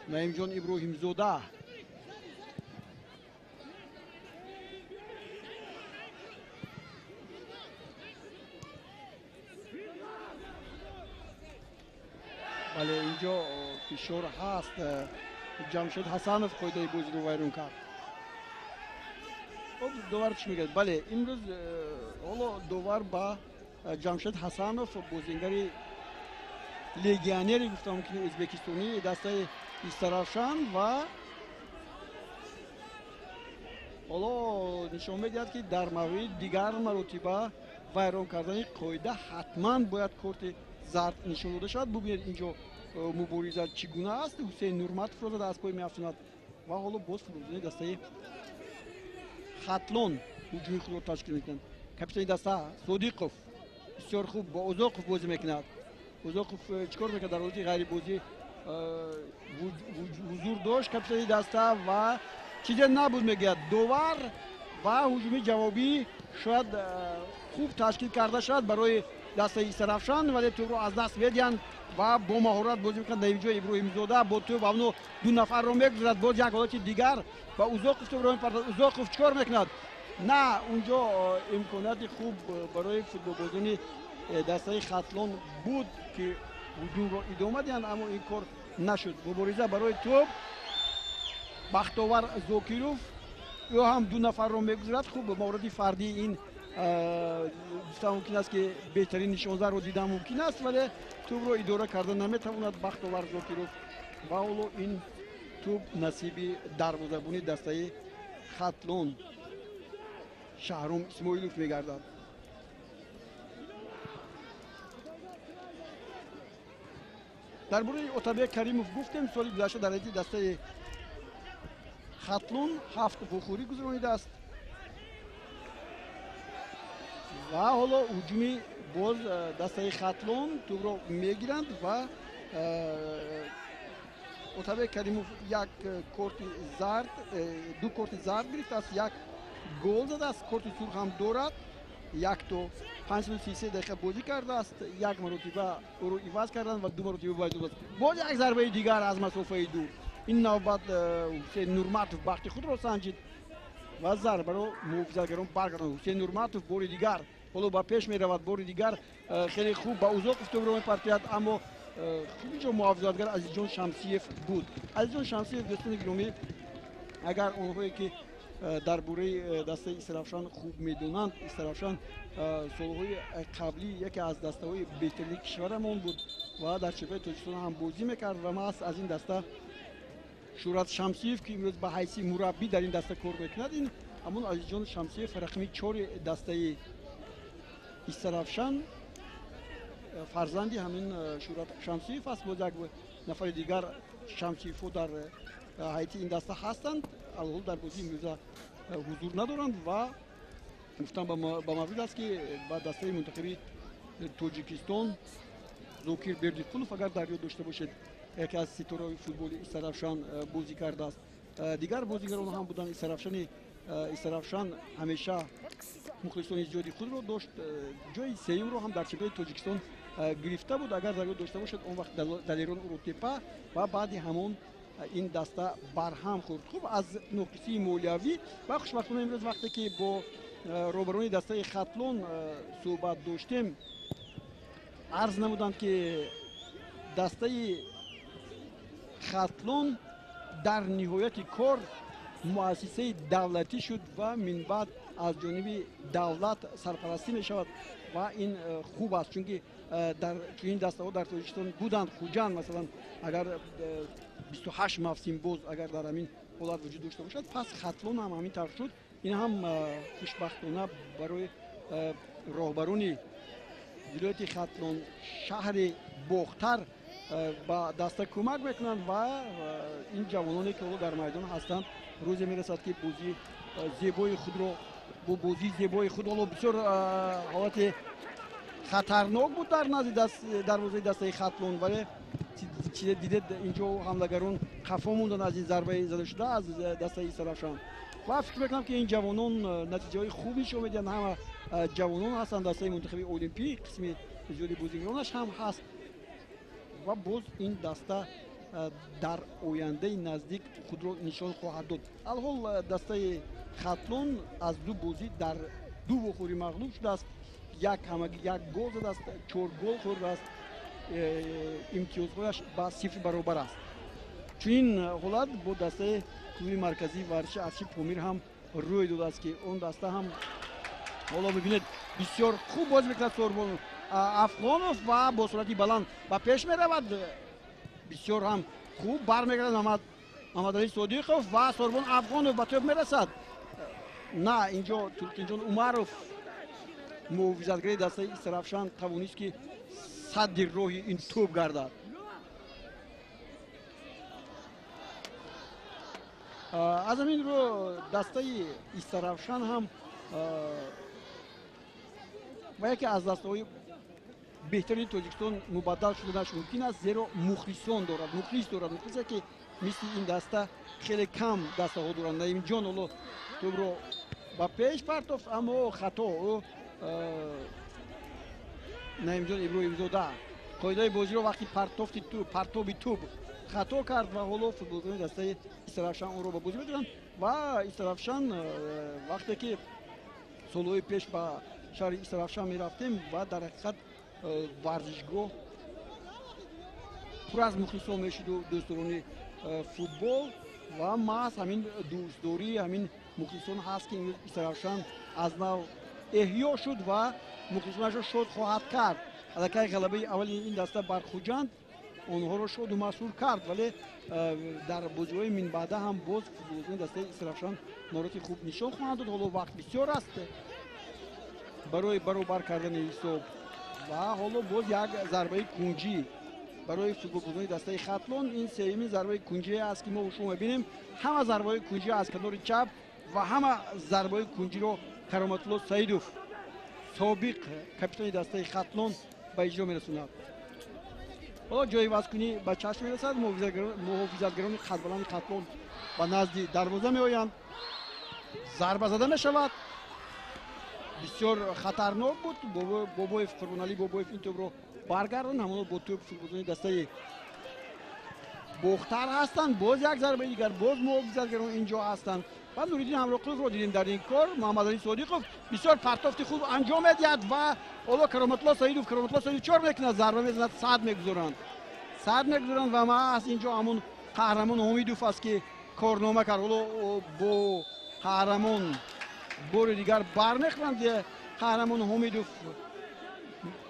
Наимҷон Иброҳимзода бале, инҷо фишор ҳаст. Ҷамшед Ҳасанов қоидаи бозиро вайрон кард. Хоб, довар чӣ мегӯяд? Бале, имрӯз ҳоло довар ба Ҷамшед Ҳасанов, бозингари легионери, гуфта мумкин, ӯзбекистонӣ дастаи Истаравшан, ва ҳоло нишон медиҳад, ки дар мавриди дигар маротиба вайрон кардани қоида ҳатман бояд корти зард нишон дода шавад. Бубинед, инҷо мубориза чӣ гуна аст. Ҳусейн Нурматовро зада аз пой меафтонад ва ҳоло боз футболбозони дастаи Хатлон ҳуҷуми худро ташкил мекунанд. Капитани даста Содиқов бисёр хуб бо Узоқов бозӣ мекунад. Узоқов чӣ кор мекунад? Дар ҳолати ғайрибозӣ ҳузур дошт капитани даста ва чизе набуд, мегӯяд довар. Ва ҳуҷуми ҷавобӣ шояд хуб ташкил карда шавад барои дастаи Истаравшан, вале тӯбро аз даст медиҳанд ва бо маҳорат бозӣ мекунад Наимҷон Иброҳимзода бо тӯб, авно ду нафарро мегузарад. Боз як ҳолати дигар ба Узоқов тӯбро мепартад. Узоқов чӣ кор мекунад? На, унҷо имконияти хуб барои футболбозони дастаи Хатлон буд, ки ҳуҷумро идома диҳанд, аммо ин кор нашуд. Мубориза барои тӯб, Бахтовар Зокиров, ӯ ҳам ду нафарро мегузарад. Хуб, мавриди фардии ин гуфта мумкин аст, ки беҳтарин нишонзарро дидан мумкин аст, вале тӯбро идора карда наметавонад Бахтовар Зокиров ва ҳоло ин тӯб насиби дарвозабони дастаи Хатлон Шаҳром Исмоилов мегардад. Дар бораи Отабек Каримов гуфтем, соли гузашта дар ҳайати дастаи Хатлон ҳафт вохӯрӣ гузаронидааст ва ҳоло ҳуҷуми боз дастаи Хатлон, тӯбро мегиранд ва Отабек Каримов як корти зард, ду корти зард гирифтааст, як гол задааст, корти сурх ҳам дорад. 1 то 533 дақиқа бозӣ кардааст, як маротиба ӯро иваз карданд ва ду маротиба бояд додааст. Боз як зарбаи дигар аз масофаи дур. Ин навбат Ҳусейн Нурматов бахти худро санҷид ва зарбаро муҳофизатгарон баргардонд. Ҳусейн Нурматов бори дигар ҳоло ба пеш меравад, бори дигар хеле хуб ба Узоқов тӯбро мепартояд, аммо инҷо муҳофизатгар Азизҷон Шамсиев буд. Азизҷон Шамсиев, дӯстони гиромӣ, агар онҳое ки дар бораи дастаи Истаравшан хуб медонанд, Истаравшан солҳои қаблӣ яке аз дастаҳои беҳтарини кишварамон буд ва дар чемпионати Тоҷикистон ҳам бозӣ мекард ва маҳз аз ин даста Шӯҳрат Шамсиев, ки имрӯз ба ҳайси мураббӣ дар ин даста кор мекунад, ин ҳамон Азизҷон Шамсиев, рақами 4 дастаи Истаравшан, фарзанди ҳамин Шӯҳрат Шамсиев аст. Боз як нафари дигар Шамсиевҳо дар ҳайати ин даста ҳастанд, алҳол дар бозии имрӯза ҳузур надоранд ва гуфтан ба маврид аст, ки ба дастаи мунтахаби Тоҷикистон Зокир Бердиқулов, агар дар ёд дошта бошед, яке аз ситораҳои футболи Истаравшан бозӣ кардааст. Дигар бозигарон ҳам буданд. Истаравшан ҳамеша мухлисони зиёди худро дошт, ҷои сеюмро ҳам дар чемпионати Тоҷикистон гирифта буд. Агар дар ёд дошта бошед, он вақт Далерон Уротепа ва баъди ҳамон ин даста барҳам хӯрд, хуб, аз ноқисии молиявӣ. Ва хушбахтона имрӯз вақте ки бо роҳбарони дастаи Хатлон суҳбат доштем, арз намуданд, ки дастаи Хатлон дар ниҳояти кор муассисаи давлатӣ шуд ва минбаъд аз ҷониби давлат сарпарастӣ мешавад ва ин хуб аст, чунки дар чунин дастаҳо дар Тоҷикистон буданд. Хуҷанд, масалан, агар 28 мавсим боз агар дар ҳамин ҳолат вуҷуд дошта бошад, пас Хатлон ҳам ҳамин тавр шуд. Ин ҳам хушбахтона барои роҳбарони вилояти Хатлон, шаҳри Бохтар ба даста кӯмак мекунанд ва ин ҷавононе, ки ҳоло дар майдон ҳастанд, рӯзе мерасад, ки бозии зебои худро бо бозии зебои худ. Ҳоло бисёр ҳолати хатарнок буд дар назди дарвозаи дастаи Хатлон, вале дидед, инҷо ҳамлагарон қафо монданд аз ин зарбаи зада шуда аз дастаи Истаравшан. Ва фикр мекунам, ки ин ҷавонон натиҷаҳои хуб нишон медиҳанд. Ҳама ҷавонон ҳастанд, дастаи мунтахаби олимпӣ қисми зиёди бозигаронаш ҳам ҳаст ва боз ин даста дар ояндаи наздик худро нишон хоҳад дод. Алҳол дастаи Хатлон аз ду бозӣ дар ду вохӯрӣ мағлуб шудааст, як ҳамагӣ як гол задааст, чор гол хӯрдааст, имтиёзҳояш ба сифр баробар аст. Чунин ҳолат бо дастаи клуби марказии варзиши Арчи Помир ҳам рӯй додааст, ки он даста ҳам ҳоло бибинед, бисёр хуб бозӣ мекунад Сорбон Афғонов ва бо суръати баланд ба пеш меравад, бисёр ҳам хуб бармегардад Мамадалӣ Содиқов ва Сорбон Афғонов ба тӯб мерасад. На, инҷо Туркинҷон Умаров, муҳофизатгари дастаи Истаравшан, тавонист, ки садди роҳи ин тӯб гардад. Аз ҳамин рӯ дастаи Истаравшан ҳам ва яке аз дастаҳои беҳтарини Тоҷикистон мубаддал шуданаш мумкин аст, зеро мухлисон дорад, мухлис дорад, мухлисе, ки мисли ин даста хеле кам дастаҳо доранд. Наимҷон ҳоло тӯбро ба пеш партофт, аммо хато. Ӯ Наимҷон Иброҳимзода қоидаи бозиро вақти партофти партоби тӯб хато кард ва ҳоло футболбозони дастаи Истаравшан онро ба бозӣ медоранд. Ва Истаравшан, вақте ки солҳои пеш ба шаҳри Истаравшан мерафтем ва дар ҳақиқат варзишгоҳ пур аз мухлисон мешуду дӯстдорони футбол ва маҳз ҳамин дӯстдории ҳамин мухлисон ҳаст, ки имрӯз Истаравшан аз нав эҳё шуд ва мухлисонашро шод хоҳад кард. Аллакай ғалабаи аввали ин даста бар Хуҷанд онҳоро шоду масрур кард, вале дар бозиҳои минбаъда ҳам боз футболбозони дастаи Истаравшан маҳорати хуб нишон хоҳанд дод. Ҳоло вақт бисёр аст барои баробар кардани ҳисоб ва ҳоло боз як зарбаи кунҷӣ барои футболбозони дастаи Хатлон. Ин сеюмин зарбаи кунҷие аст, ки мо шумо мебинем. Ҳама зарбаҳои кунҷӣ аз канори чап ва ҳама зарбаҳои кунҷиро Кароматулло Саидов, собиқ капитани дастаи Хатлон, ба иҷро мерасонад. Ҳоло ҷойивазкунӣ ба чашм мерасад. Муҳофизатгарони қадбаланди Хатлон ба назди дарвоза меоянд. Зарба зада мешавад. Бисёр хатарнок буд. Бобоев, Қурбоналӣ Бобоев ин тӯбро баргардонд. Ҳамоно бо тӯб футболбозони дастаи Бохтар ҳастанд. Боз як зарбаи дигар, боз муҳофизатгарон инҷо ҳастанд ва Нуриддин Ҳамроқуловро дидем дар ин кор. Муҳаммадалӣ Содиқов бисёр партофти хуб анҷом медиҳад ва ҳоло Кароматулло Саидов, Кароматулло Саидов чор мекунад, зарба мезанад, сад мегузоранд, сад мегузоранд ва маҳз инҷо ҳамун Қаҳрамон Ҳомидов аст, ки корнома кард. Ҳоло бо Қаҳрамон бори дигар бармехӯранд. Қаҳрамон Ҳомидов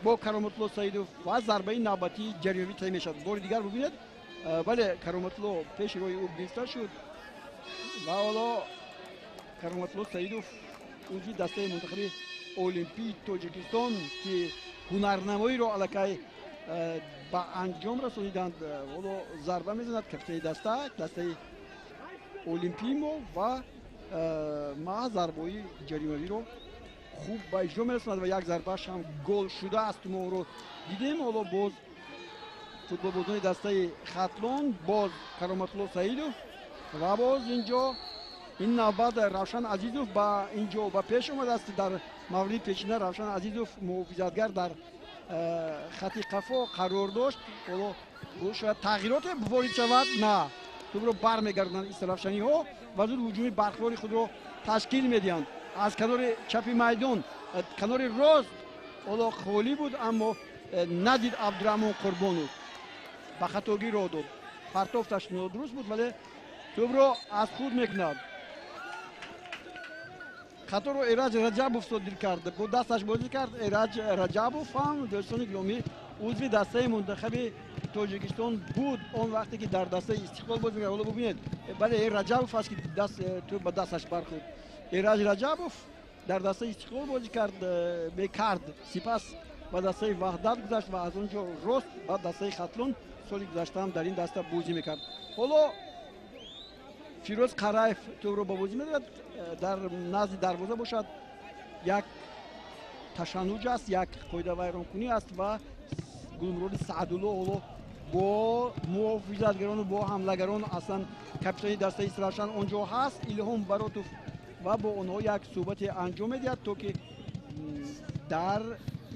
бо Кароматулло Саидов ва зарбаи навбатии ҷаримавӣ тай мешавад. Бори дигар бубинед, бале, Кароматулло пеши роҳи ӯ гирифта шуд ва ҳоло Кароматулло Саидов, узви дастаи мунтахаби Олимпии Тоҷикистон, ки ҳунарнамоиро аллакай ба анҷом расониданд, ҳоло зарба мезанад. Капитани дастаи Олимпии мо ва маҳз зарбаҳои ҷаримавиро хуб ба иҷро мерасонад ва як зарбааш ҳам гол шудааст, мо онро дидем. Ҳоло боз футболбозони дастаи Хатлон, боз Кароматулло Саидов ва боз инҷо ин навбат Равшан Азизов ба инҷо ба пеш омадааст. Дар мавриди пешина Равшан Азизов муҳофизатгар дар хати қафо қарор дошт. Ҳоло шояд тағйироте ворид шавад. На, тӯбро бармегардонанд истарафшаниҳо ва зуд ҳуҷуми бархӯри худро ташкил медиҳанд. Аз канори чапи майдон, канори рост ҳоло холӣ буд, аммо надид. Абдураҳмон Қурбонов ба хатогӣ роҳ дод. Партофташ нодуруст буд, вале тӯбро аз худ мекунад. Хаторо Эраҷ Раҷабов содир кард, бо дасташ бозӣ кард. Эраҷ Раҷабов ҳам, дӯстони гиромӣ, узви дастаи мунтахаби Тоҷикистон буд он вақте ки дар дастаи Истиқлол бозӣ мекард. Ҳоло бубинед, бале, Раҷабов аст, ки тӯб ба дасташ бархӯрд. Эраҷ Раҷабов дар дастаи Истиқлол бозӣ кард мекард, сипас ба дастаи Ваҳдат гузашт ва аз он ҷо рост ба дастаи Хатлон. Соли гузашта ҳам дар ин даста бозӣ мекард. Ҳоло Фирӯз Қараев тӯбро ба бозӣ медорад. Дар назди дарвоза бошад, як ташаннуҷ аст, як қоидавайронкунӣ аст ва Гулмуроди Саъдулло ҳоло бо муҳофизатгарону бо ҳамлагарон, аслан капитани дастаи Истаравшан он ҷо ҳаст, Илҳом Баротов, ва бо онҳо як суҳбате анҷом медиҳад, то ки дар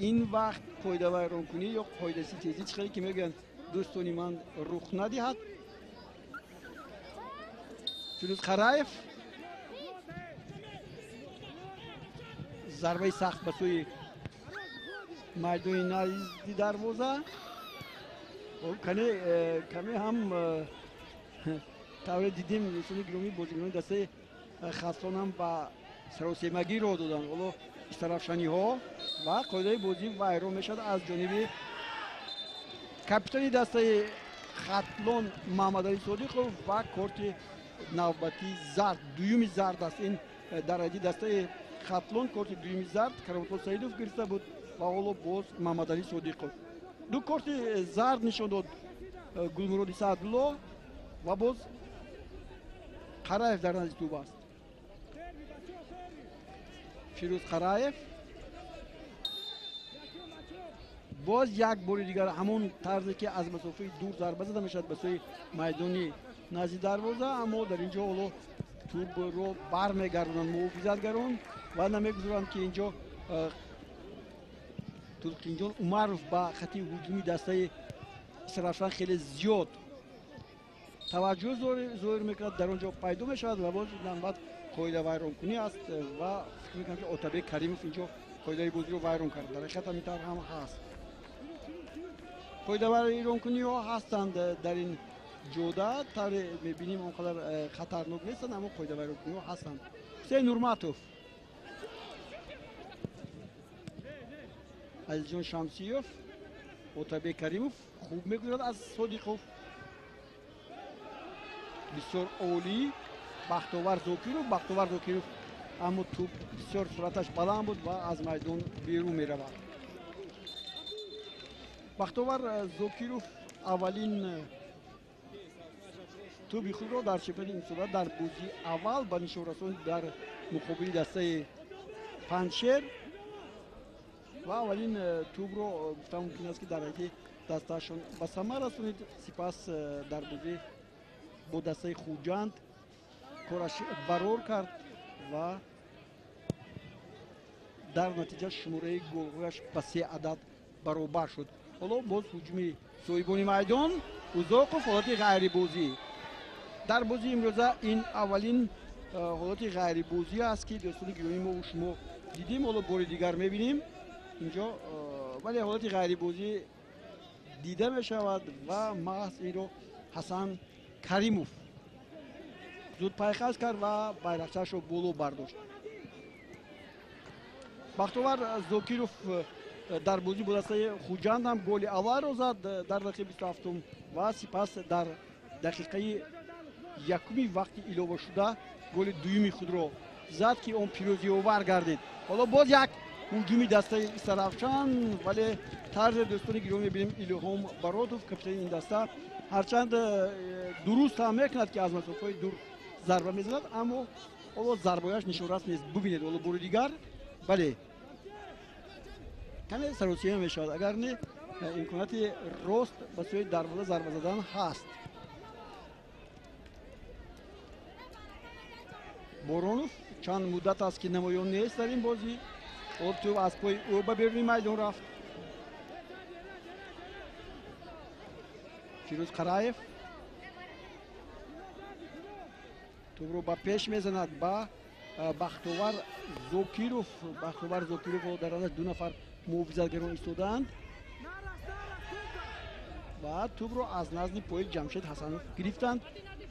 ин вақт қоидавайронкунӣ ё қоидаситезӣ, чӣ хеле ки мегӯянд дӯстони ман, рух надиҳад. Фирӯз Қараев, зарбаи сахт ба сӯи майдони назди дарвоза. Каме ҳам тавре дидем, дӯстони гиромӣ, бозигарони дастаи Хатлон ҳам ба саросемагӣ роҳ доданд. Ҳоло истарафшаниҳо ва қоидаи бозӣ вайрон мешавад аз ҷониби капитани дастаи Хатлон Маҳмадалӣ Содиқов ва корти навбатии зард, дуюми зард аст ин дар радии дастаи Хатлон. Корти дуюми зард Кароматулло Саидов гирифта буд ва ҳоло боз Маҳмадалӣ Содиқов ду корти зард нишон дод Гулмуроди Саъдулло ва боз Қараев дар назди тӯб аст. Фирӯз Қараев боз як бори дигар ҳамон тарзе ки аз масофаи дур зарба зада мешавад ба сӯи майдони назди дарвоза, аммо дар ин ҷо ҳоло тӯбро бармегардонанд муҳофизатгарон ва намегузоранд, ки инҷо Тулқинҷон Умаров ба хати ҳуҷуми дастаи Истаравшан хеле зиёд таваҷҷӯҳ зоҳир мекунад, дар он ҷо пайдо мешавад ва боз навбат қоидавайронкунӣ аст ва фикр мекунам, ки Отабек Каримов инҷо қоидаи бозиро вайрон кард. Дар ҳақиқат ҳамин тавр ҳам ҳаст, қоидавайронкуниҳо ҳастанд дар ин ҷода. Тавре мебинем, он қадар хатарнок нестанд, аммо қоидавайронкуниҳо ҳастанд. Ҳусейн Нурматов, Азизҷон Шамсиёв, Отабек Каримов хуб мегузарад аз Содиқов, бисёр олӣ. Бахтовар Зокиров, Бахтовар Зокиров, аммо тӯб бисёр суръаташ баланд буд ва аз майдон берун меравад. Бахтовар Зокиров аввалин тӯби худро дар чемпионати имсола дар бозии аввал ба нишон расонд дар муқобили дастаи Панҷшер Ва аввалин тӯбро гуфта мумкин аст, ки дар ҳайати дастаашон ба самар расонид. Сипас дар бозӣ бо дастаи Хуҷанд кораш барор кард ва дар натиҷа шумораи голҳояш ба 3 адад баробар шуд. Ҳоло боз ҳуҷуми соҳибони майдон. Узоқов, ҳолати ғайрибозӣ. Дар бозии имрӯза ин аввалин ҳолати ғайрибозӣ аст, ки дӯстони гиромии мо шумо дидем. Ҳоло бори дигар мебинем инҷо, вале ҳолати ғайрибозӣ дида мешавад ва маҳз инро Ҳасан Каримов зуд пайхас кард ва байрақчаашро боло бардошт. Бахтовар Зокиров дар бозӣ бо дастаи Хуҷанд ҳам голи аввалро зад дар дақиқаи 27 ва сипас дар дақиқаи якуми вақти иловашуда голи дуюми худро зад, ки он пирӯзиовар гардид. Ҳоло боз як ҳуҷуми дастаи Истаравшан, вале тарзе дӯстони гиромӣ мебинем, Илҳом Баротов, капитани ин даста, ҳарчанд дуруст ҳам мекунад, ки аз масофаи дур зарба мезанад, аммо ҳоло зарбояш нишонрас нест. Бубинед ҳоло бори дигар, бале, каме саросима мешавад, агар не имконияти рост ба сӯи дарвоза зарба задан ҳаст. Боронов чанд муддат аст, ки намоён нест дар ин бозӣ. Ҳоло тӯб аз пои ӯ ба беруни майдон рафт. Фирӯз Қараев тӯбро ба пеш мезанад ба Бахтовар Зокиров. Бахтовар Зокиров дар назар 2 нафар муҳофизатгарон истодаанд ва тӯбро аз назди пои Ҷамшед Ҳасанов гирифтанд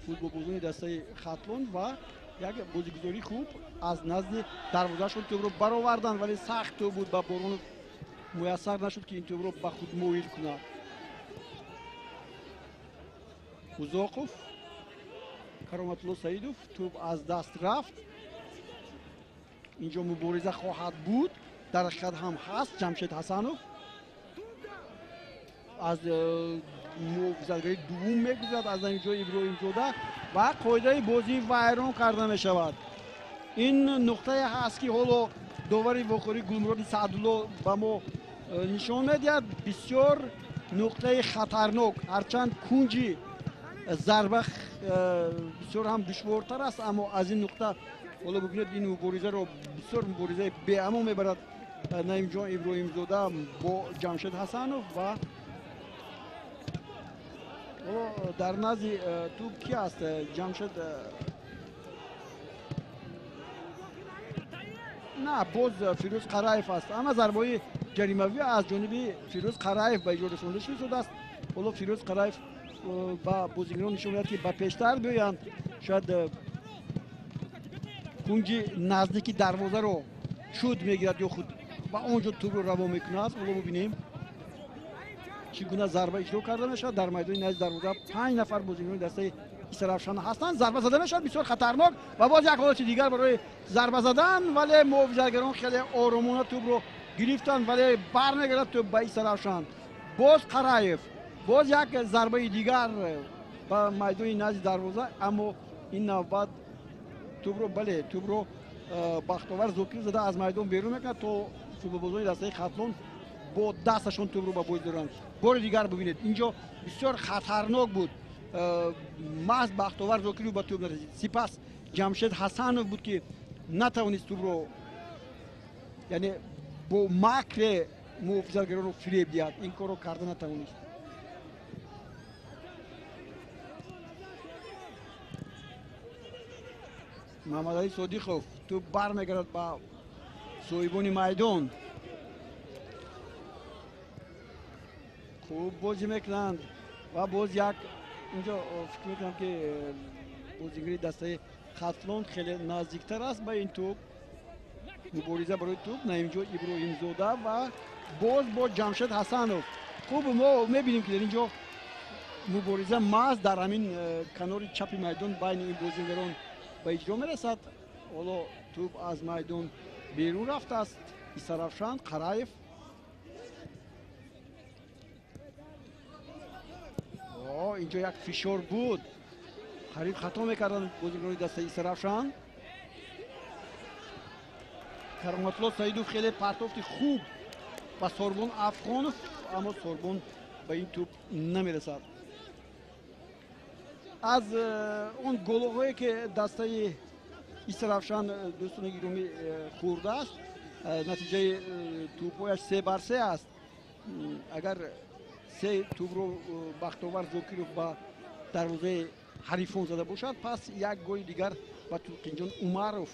футболбозони дастаи Хатлон ва як бозигузории хуб аз назди дарвозаашон тӯбро бароварданд, вале сахт тӯб буд, ба Боронов муяссар нашуд, ки ин тӯбро ба худ моил кунад. Узоқов, Кароматулло Саидов, тӯб аз даст рафт. Инҷо мубориза хоҳад буд, дар ҳақиқат ҳам ҳаст. Ҷамшед Ҳасанов аз муҳофизатгари дуввум мегузарад аз ҳамин ҷои Иброҳимзода ва қоидаи бозӣ вайрон карда мешавад. Ин нуқтае ҳаст, ки ҳоло довари вохӯрӣ Гулмуроди Саъдулло ба мо нишон медиҳад. Бисёр нуқтаи хатарнок, ҳарчанд кунҷи зарба бисёр ҳам душвортар аст, аммо аз ин нуқта ҳоло бубинед, ин муборизаро бисёр муборизаи беамон мебарад Наимҷон Иброҳимзода бо Ҷамшед Ҳасанов. Ва ҳоло дар назди тӯб ки аст? Ҷамшед на, боз Фирӯз Қараев аст. Ама зарбаҳои ҷаримавӣ аз ҷониби Фирӯз Қараев ба иҷро расонда шудааст. Ҳоло Фирӯз Қараев ба бозигарон нишон медиҳад, ки ба пештар биёянд, шояд кунҷи наздики дарвозаро шуд мегирад ё худ ба он ҷо тӯбро раво мекунад. Ҳоло бубинем, чӣ гуна зарба иҷро карда мешавад. Дар майдони назди дарвоза 5 нафар бозигарони дастаи Истаравшан ҳастанд. Зарба зада мешавад, бисёр хатарнок ва боз як ҳолати дигар барои зарба задан, вале муҳофизатгарон хеле оромона тӯбро гирифтанд, вале бармегардад тӯб ба Истаравшан. Боз Қараев, боз як зарбаи дигар ба майдони назди дарвоза, аммо ин навбат тӯбро, бале, тӯбро Бахтовар Зокиров зада аз майдон берун мекунад, то футболбозони дастаи Хатлон бо дасташон тӯбро ба бозӣ доранд. Бори дигар бубинед, инҷо бисёр хатарнок буд. Маҳз Бахтовар Зокиров ба тӯб нарасид. Сипас Ҷамшед Ҳасанов буд, ки натавонист тӯбро, яъне бо макре муҳофизатгаронро фиреб диҳад, ин корро карда натавонист. Муҳаммадалӣ Содиқов, тӯб бармегардад ба соҳибони майдон. Хуб бозӣ мекунанд ва боз як инҷо фикр мекунам, ки бозигари дастаи Хатлон хеле наздиктар аст ба ин тӯб. Мубориза барои тӯб Наимҷон Иброҳимзода ва боз бо Ҷамшед Ҳасанов. Хуб мо мебинем, ки дар инҷо мубориза маҳз дар ҳамин канори чапи майдон байни ин бозигарон ба иҷро мерасад. Ҳоло тӯб аз майдон берун рафтааст. Истаравшан, Қараев. Инҷо як фишор буд, қариб хато мекарданд бозигарони дастаи Истаравшан. Кароматулло Саидов хеле партофти хуб Ба Сорбон Афғонов, аммо Сорбон ба ин тӯб намерасад. Аз он голҳое ки дастаи Истаравшан, дӯстони гиромӣ, хӯрдааст, натиҷаи тӯбҳояш 3-3 аст. Агар се тӯбро Бахтовар Зокиров ба дарвозаи ҳарифон зада бошад, пас як голи дигар ба Тулқинҷон Умаров,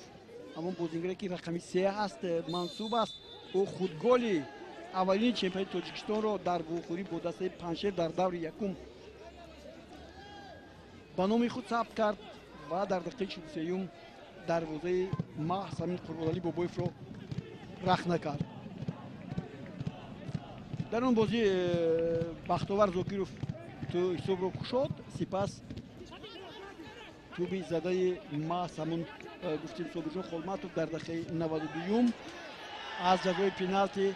ҳамон бозингаре ки рақами 3 аст, мансуб аст. Ӯ худголи аввалини чемпионати Тоҷикистонро дар вохӯрӣ бо дастаи Панҷшер дар даври якум ба номи худ сабт кард ва дар дақиқаи 43-юм дарвозаи маҳз ҳамин Қурбоналӣ Бобоевро рахна кард. Дар он бозӣ Бахтовар Зокиров ҳисобро кушод, сипас тӯби задаи маҳз ҳамон гуфтем Собирҷон Холматов дар дақиқаи 92-юм аз ҷазои пеналти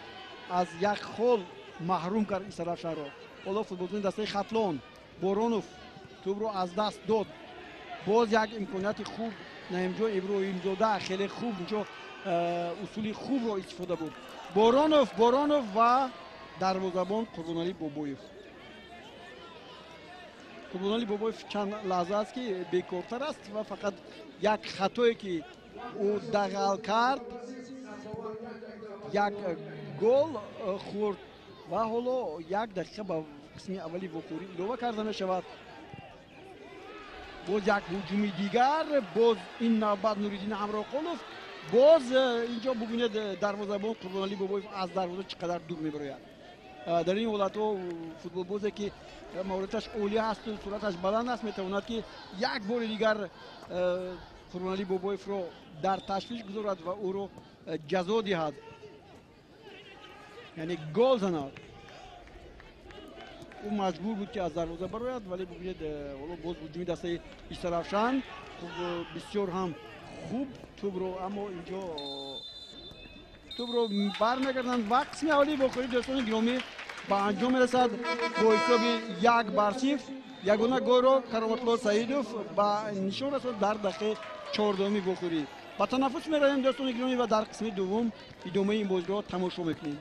аз як хол маҳрум кард Истаравшанро. Ҳоло футболбони дастаи Хатлон Боронов тӯбро аз даст дод. Боз як имконияти хуб, Наимҷон Иброҳимзода хеле хуб инҷо усули хубро истифода бурд. Боронов, Боронов ва дарвозабон Қурбоналӣ Бобоев. Қурбоналӣ Бобоев чанд лаҳза аст ки бекортар аст ва фақат як хатое ки ӯ дағал кард, як гол хӯрд ва ҳоло як дақиқа ба қисми аввали вохӯрӣ илова карда мешавад. Боз як ҳуҷуми дигар, боз ин навбат Нуриддин Ҳамроқулов. Боз инҷо бубинед, дарвозабон Қурбоналӣ Бобоев аз дарвоза чӣ қадар дур мебарояд. Дар ин ҳолатҳо футболбозе ки маҳораташ олӣ ҳасту суръаташ баланд аст, метавонад ки як бори дигар Қурбоналӣ Бобоевро дар ташвиш гузорад ва ӯро ҷазо диҳад, яъне гол занад. Ӯ маҷбур буд ки аз дарвоза барояд, вале бубинед, ҳоло боз ҳуҷуми дастаи Истаравшан, бисёр ҳам хуб тӯбро, аммо инҷо тӯбро бармегарданд ва қисми аввали вохӯрии, дӯстони гиромӣ, ба анҷом мерасад бо ҳисоби 1-0. Ягона голро Кароматулло Саидов ба нишон расонд дар дақиқаи 14-уми вохӯрӣ. Ба танаффус меравем, дӯстони гиромӣ, ва дар қисми дуввум идомаи ин бозиро тамошо мекунем.